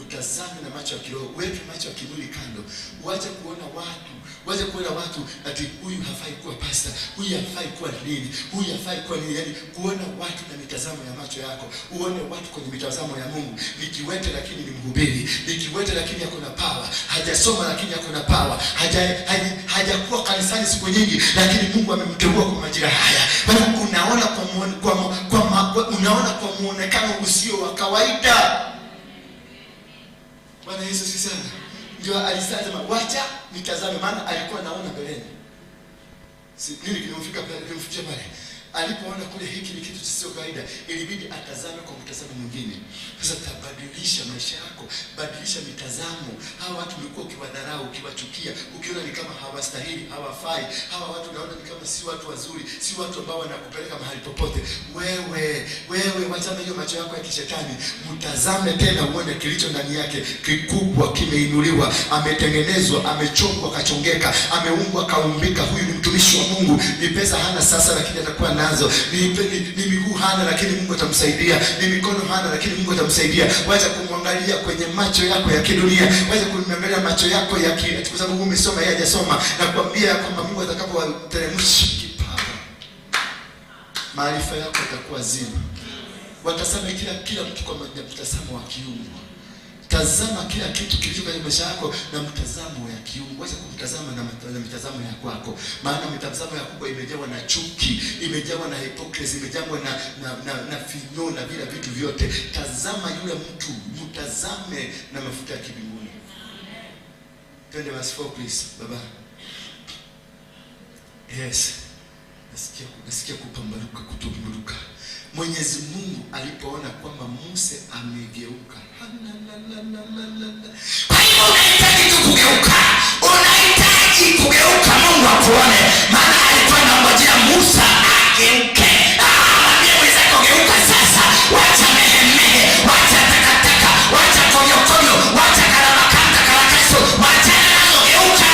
utazame na macho ya kiroho, uweke macho ya kimwili kando, uache kuona watu, uache kuona watu ati huyu hafai kuwa pastor, huyu hafai kuwa nini, huyu hafai kuwa nini. Yani kuona watu na mitazamo ya macho yako, uone watu kwenye mitazamo ya Mungu. Ni kiwete lakini ni mhubiri, ni kiwete lakini ako na power, hajasoma lakini ako na power, hajakuwa kanisani siku nyingi lakini Mungu amemteua kwa majira haya. Kwa hiyo unaona unaona kwa muonekano usio wa kawaida. Bwana Yesu si sana. Ndio alisema wacha nitazame, maana alikuwa anaona mbeleni. Si nini kilimfika pale, kilimfikia pale. Alipoona kule hiki ni kitu sio kawaida, ilibidi atazame kwa mtazamo mwingine. Sasa tabadilisha maisha yako, badilisha mitazamo. Hawa watu ulikuwa ukiwadharau, ukiwachukia, ukiona ni kama hawastahili, hawafai. Hawa watu unaona ni kama si watu wazuri, si watu ambao wanakupeleka mahali popote. Wewe wachana hiyo macho yako ya kishetani, mtazame tena uone kilicho ndani yake kikubwa, kimeinuliwa, ametengenezwa, amechongwa, kachongeka, ameumbwa, kaumbika. Huyu ni mtumishi wa Mungu. Ni pesa hana sasa, lakini atakuwa nazo. Ni miguu hana, lakini Mungu atamsaidia. Ni mikono hana, lakini Mungu atamsaidia. Wacha kumwangalia kwenye macho yako ya kidunia, wacha kumwangalia macho yako ya kwa sababu umesoma, yeye hajasoma. Na kuambia kwamba Mungu atakapowateremsha kipawa, maarifa yako yatakuwa zima. Watazame kila mtu kwa mtazamo wa kiungu. Tazama kila kitu kilicho kwenye maisha yako na mtazamo ya kiungu. Wacha kumtazama na mitazamo ya kwako, maana mitazamo ya kwako imejawa na chuki, imejawa na hypocrisy, imejawa na finyo na vile vitu vyote. Tazama yule mtu, mtazame na mafuta ya kibinguni. Twende verse 4 please, baba. Yes. Nasikia kupambaruka, kutumburuka. Mwenyezi Mungu alipoona kwamba Musa amegeuka. Kwa hiyo unahitaji tu kugeuka. Unahitaji kugeuka Mungu akuone. Maana alikuwa anangojea Musa ageuke. Mwambie mwenzako geuka sasa. Wacha mehemehe, wacha takataka, wacha konyokonyo, wacha karamakanta karakaso, wacha nazo, geuka.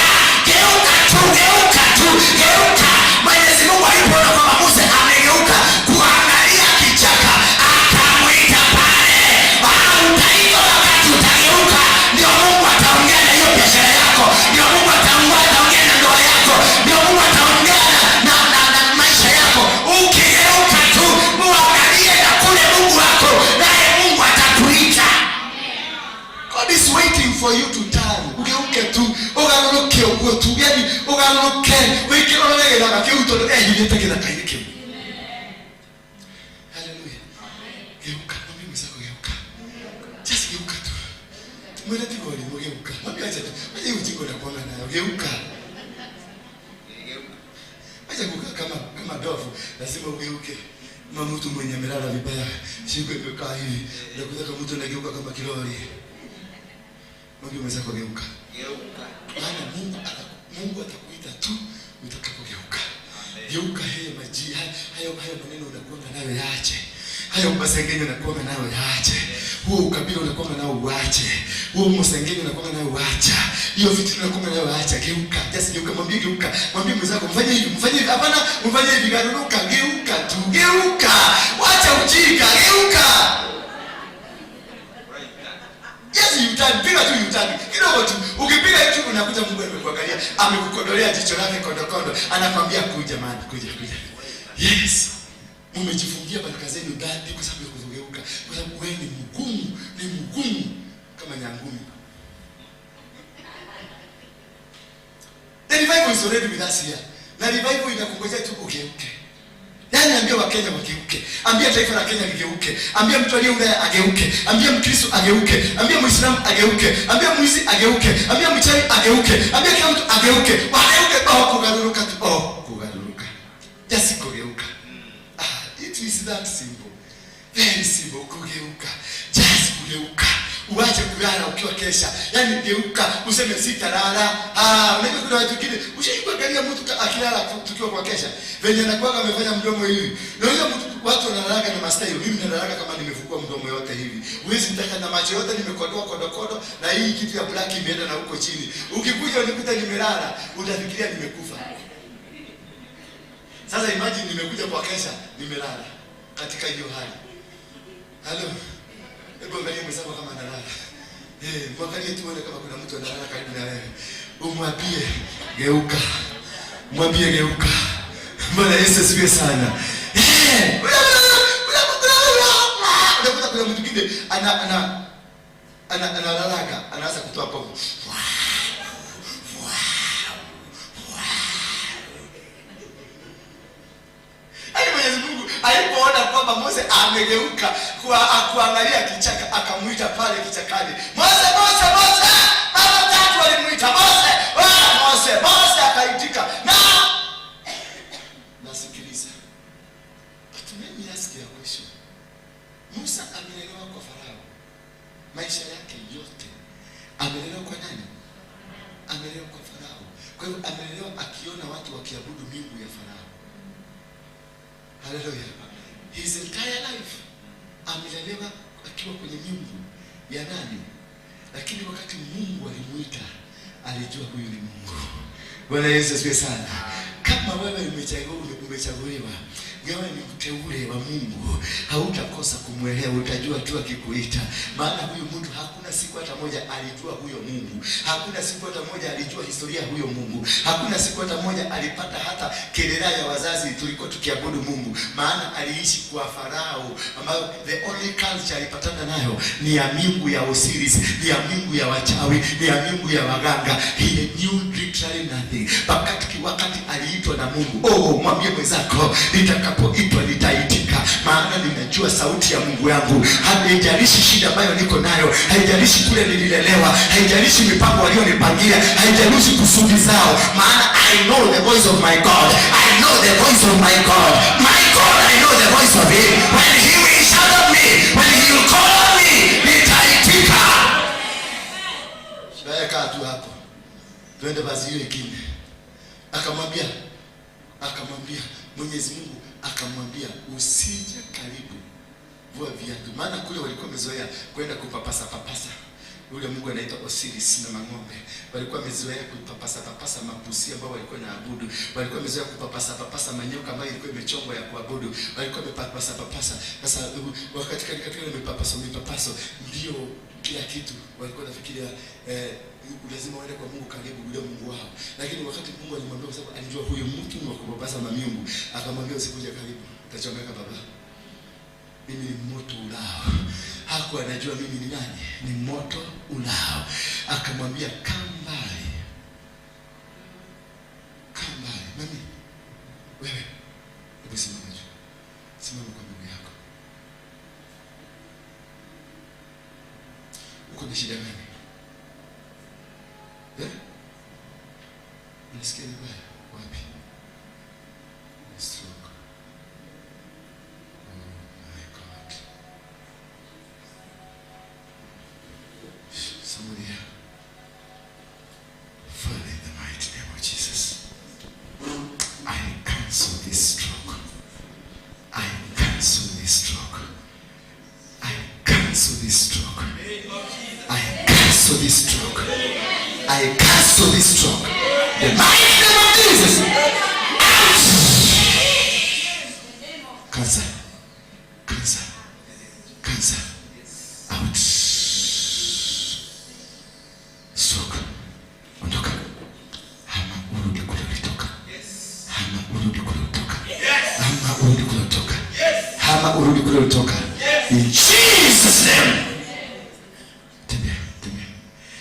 Geuka tu, geuka tu, geuka. Mwenyezi Mungu alipoona kwamba Musa amegeuka kuangalia kichaka, akamuita pale. Utaitwa wakati utageuka, ndio Mungu ataongea na hiyo biashara yako, ndio Mungu ataongea na ndoa yako, ndio Mungu ataongea na maisha yako. Ukigeuka tu muangalie na kule Mungu wako, naye Mungu atakuita. God is waiting for you to turn. Ugeuke tu, ugarũrũke ũguo tu, yani ugarũrũke, wĩkĩrorere gĩthaka kĩu tondũ ehithĩte gĩthaka-inĩ kĩu. Hallelujah. Geuka, mwambie mwenzako geuka. Just geuka tu. Mwende tiga ũrimũ geuka. Mwambie acha tu. Acha hiyo ujinga unakuanga nayo, geuka. Acha kukaa kama ndovu, lazima ugeuke. Kama mtu mwenye amelala vibaya, shingo imekaa hivi, unakuta kama mtu anageuka kama kilori. Mwambie mwenzako geuka. Geuka. Maana Mungu atakuita tu Utakapogeuka. Geuka hayo maji, hayo maneno unakuwa nayo yaache. Hayo masengenyo unakuwa nayo yaache. Huo ukabila unakuwa nao uache. Huo msengenyo unakuwa nayo uacha. Hiyo vitu unakuwa nayo uacha. Geuka. Just geuka, mwambie geuka. Mwambie mwenzako mfanye hivi, mfanye hivi. Hapana, mfanye hivi, garuka, geuka tu. Geuka. Wacha ujinga, geuka. Yes, you turn, piga tu you turn. Kidogo tu. Ukipiga tu unakuta Mungu amekuangalia, amekukodolea jicho lake kondo kondo. Anakwambia kuja man, kuja kuja. Yes. Mmejifungia baraka zenu ndani kwa sababu ya kuzogeuka. Kwa sababu wewe ni mgumu kama nyangumi. The revival is already with us here. Na revival inakungojea tu ugeuke. Yaani ambia Wakenya wageuke. Ambia taifa la Kenya ligeuke. Ambia mtu aliye Ulaya ageuke. Ambia Mkristo ageuke. Ambia Muislamu ageuke. Ambia mwizi ageuke. Ambia mchawi ageuke. Ambia kila mtu ageuke. Wageuke, oh kugaruka tu. Oh kugaruka. Just kugeuka. It is that simple. Very simple kugeuka. Just kugeuka. Uache kulala ukiwa kesha. Yaani geuka, useme sitalala. Unajua kuna watu wengine, ushaikuangalia mtu akilala tukiwa kwa kesha. Venye anakuwa amefanya mdomo hivi. Na unajua mtu watu wanalala na mastaili. Mimi nalala kama nimefungua mdomo yote hivi. Huwezi nitaka na macho yote nimekodoa kodokodo na hii kitu ya black imeenda na huko chini. Ukikuja unikuta nimelala, utafikiria nimekufa. Sasa imagine nimekuja kwa kesha, nimelala katika hiyo hali. Hello. Hebu angalia mwenzako kama analala. Mwangalie tu uone kama kuna mtu analala karibu na wewe. Umwambie geuka. Mwambie geuka. Bwana Yesu asifiwe sana. Unakuta kuna mtu mwingine analalaga, anaanza kutoa povu. Yaani Mwenyezi Mungu alipoona kwamba Mose amegeuka kwa kuangalia kichaka, akamuita pale kichakani. Mose, Mose, Mose! Mara tatu alimuita Mose. Mose, Mose akaitika. Na nasikiliza. But let me ask you a question. Musa amelelewa kwa Farao. Maisha yake yote amelelewa kwa nani? Amelelewa kwa Farao. Kwa hivyo amelelewa akiona watu wakiabudu miungu ya Farao. Hallelujah. His entire life amelelewa akiwa kwenye miungu ya nani? Lakini wakati Mungu alimuita, alijua huyu ni Mungu. Bwana Yesu asifiwe sana. Kama wewe umechaguliwa, wewe ni mteule wa Mungu, hautakosa kumwelewa, utajua tu akikuita. Maana huyu mtu hakuna siku hata moja alijua huyo Mungu. Hakuna siku hata moja alijua historia huyo Mungu. Hakuna siku hata moja alipata hata kelele ya wazazi tulikuwa tukiabudu Mungu. Maana aliishi kwa Farao, ambayo the only culture alipatana nayo ni ya miungu ya Osiris, ni ya miungu ya wachawi, ni ya miungu ya waganga. He knew literally nothing. Wakati aliitwa na Mungu, oh, mwambie mwenzako, nitakapoitwa nitaitika, maana ninajua sauti ya Mungu yangu. Haijalishi shida ambayo niko nayo, haijalishi kule nililelewa, haijalishi mipango walionipangia, haijalishi kusudi zao, maana I know the voice of my God. I know the voice of my God. My God, I know the voice of him. When he will shout at me, when he will call on me, nitaitika. Kaa tu hapo. Twende basi hiyo ingine. Akamwambia Mwenyezi Mungu akamwambia usije karibu, vua viatu. Maana kule walikuwa wamezoea kwenda kupapasa papasa. Yule Mungu anaitwa Osiris na mang'ombe. Walikuwa wamezoea kupapasa papasa mapusi ambao walikuwa naabudu. Walikuwa wamezoea kupapasa papasa manyoka ambayo ilikuwa imechongwa ya kuabudu. Walikuwa wamepapasa papasa. Sasa wakati katika ile mipapaso mipapaso ndio kila kitu walikuwa wanafikiria lazima waende kwa Mungu karibu yule Mungu wao. Lakini wakati Mungu alimwambia, kwa sababu alijua huyu mtu ni wa kupapasa mamiungu, akamwambia usikuje karibu, utachomeka baba. Mimi ni moto ulao. Hakuwa anajua mimi ni nani, ni moto ulao. Akamwambia kaa mbali. Kaa mbali. Mami, wewe, hebu simama juu. Simama kwa miguu yako. Uko na shida gani? Unasikia vibaya? Wapi? Stroke. Oh my God. Somebody here. Father, in the mighty name of Jesus. I cancel this stroke. The mighty name of Jesus. Out. Cancer. Cancer. Cancer. Out. Stroke. Ondoka. Hama urudi kule ulitoka. Hama urudi kule ulitoka. Hama urudi kule ulitoka. Hama urudi kule ulitoka. In Jesus name. Tembea, tembea.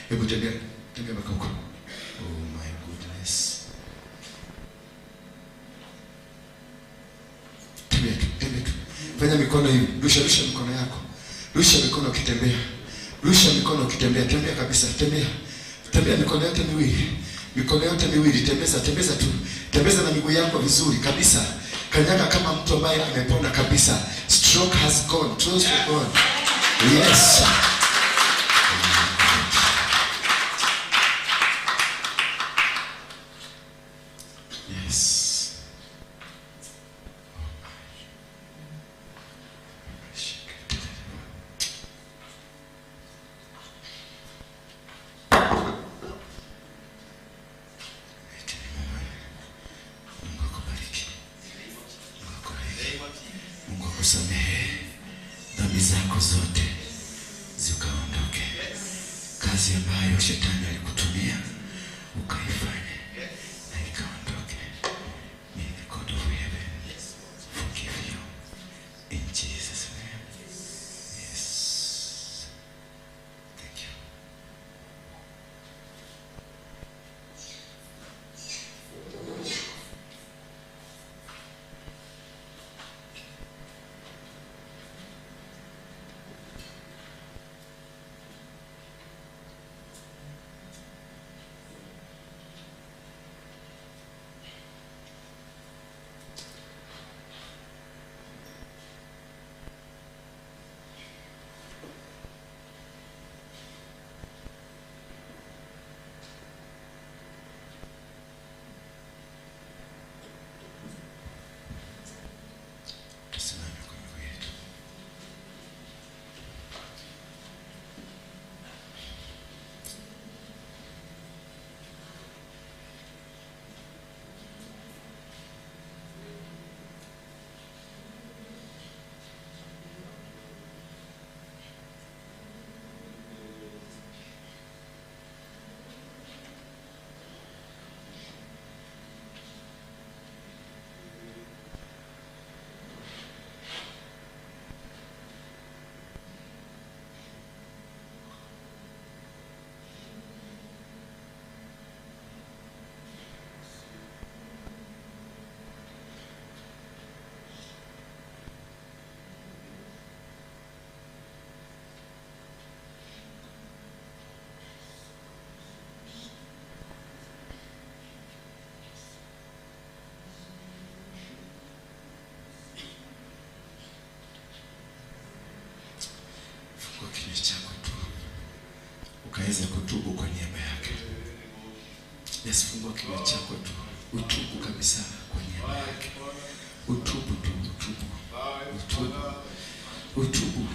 Hebu tembea, tembea mpaka huko. Oh my goodness. Tembea tu, tembea tu. Fanya mikono hivi, rusha rusha mikono yako. Rusha mikono ukitembea. Rusha mikono ukitembea, tembea kabisa, tembea. Tembea mikono yote miwili. Mikono yote miwili, tembeza, tembeza tu. Tembeza na miguu yako vizuri kabisa. Kanyaga kama mtu ambaye amepona kabisa. Stroke has gone, stroke has gone. Yes. Yes. Mungu akubariki. Mungu akubariki. Mungu akusamehe dhambi zako zote zikaondoke. Kazi ambayo shetani alikutumia ukaifanye na ikaondoke. May the God of heaven forgive you in Jesus' name. Yes. Thank you. Tusimame kwa miguu yetu. Fungua kinywa chako tu ukaweze kutubu kwa niaba yake. Yes, fungua kinywa chako tu utubu kabisa kwa niaba yake. Utubu tu, utubu, utubu, utubu.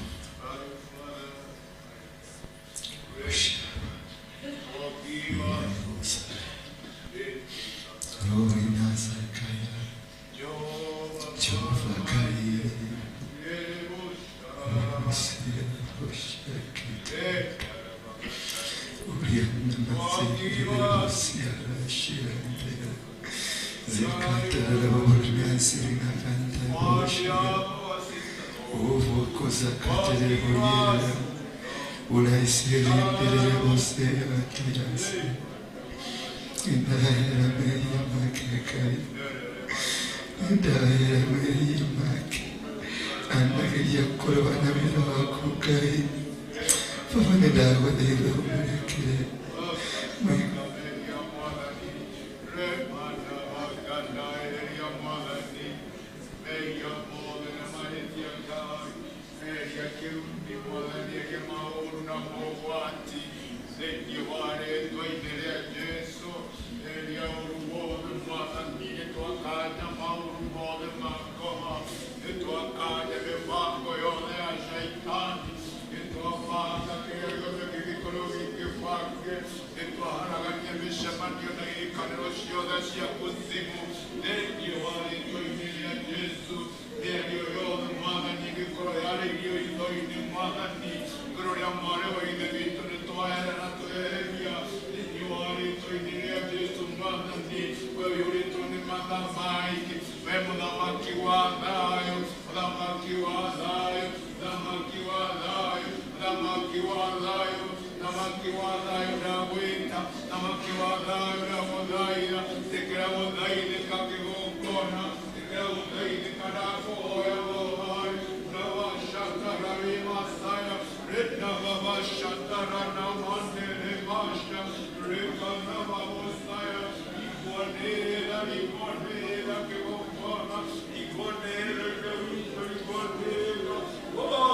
ciothe cia kuzimu thĩinĩ wa rĩĩtwa-inĩ rĩa Jesũ. Mĩario yothe Mwathani ĩngĩkorwo yarĩirio hitho-inĩ Mwathani igũrũ rĩa mwarĩ wa Ithe witũ nĩ twahera na tweheria thĩinĩ wa rĩĩtwa-inĩ rĩa Jesũ. Mwathani we ũiyũrĩtwo nĩ matha maingĩ, we mũthamaki wa thayũ, mũthamaki wa thayũ, mũthamaki wa thayũ, mũthamaki wa thayũ, mũthamaki wa thayũ ndagwĩta, mũthamaki wa thayũ ndagũthaitha, ĩtĩkĩra gũthaithĩka kĩgongona, ĩtĩkĩra gũthaithĩka ndakũhoya wohai rawashakararimasaya renavavashataranamanderebasha rekanavavosaya igonera igonera kĩgongona igonera kĩwitũ igonera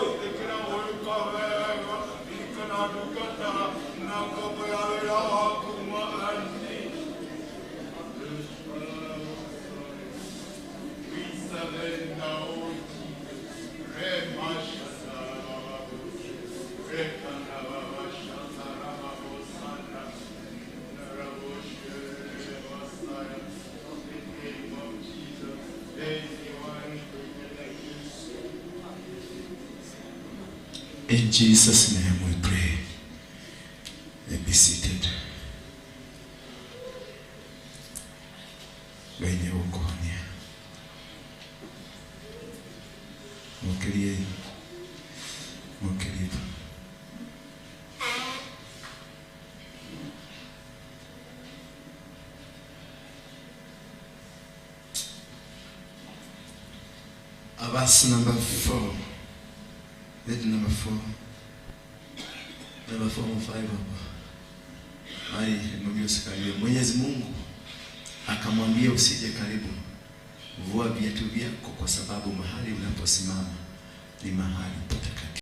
ĩtĩkĩra gwĩka wega ririkana ndungata na ngombo ya wĩra waku Mwathani. We surrender, O Jesus. In Jesus' name we pray. And be seated. Wenye ukonia. Mukirie. Mukirie. Verse number 4. Let number 4. Number 4 or 5 hapo. Ai, mwambie usikaribie. Mwenyezi Mungu akamwambia usije karibu. Vua viatu vyako kwa sababu mahali unaposimama ni mahali patakatifu.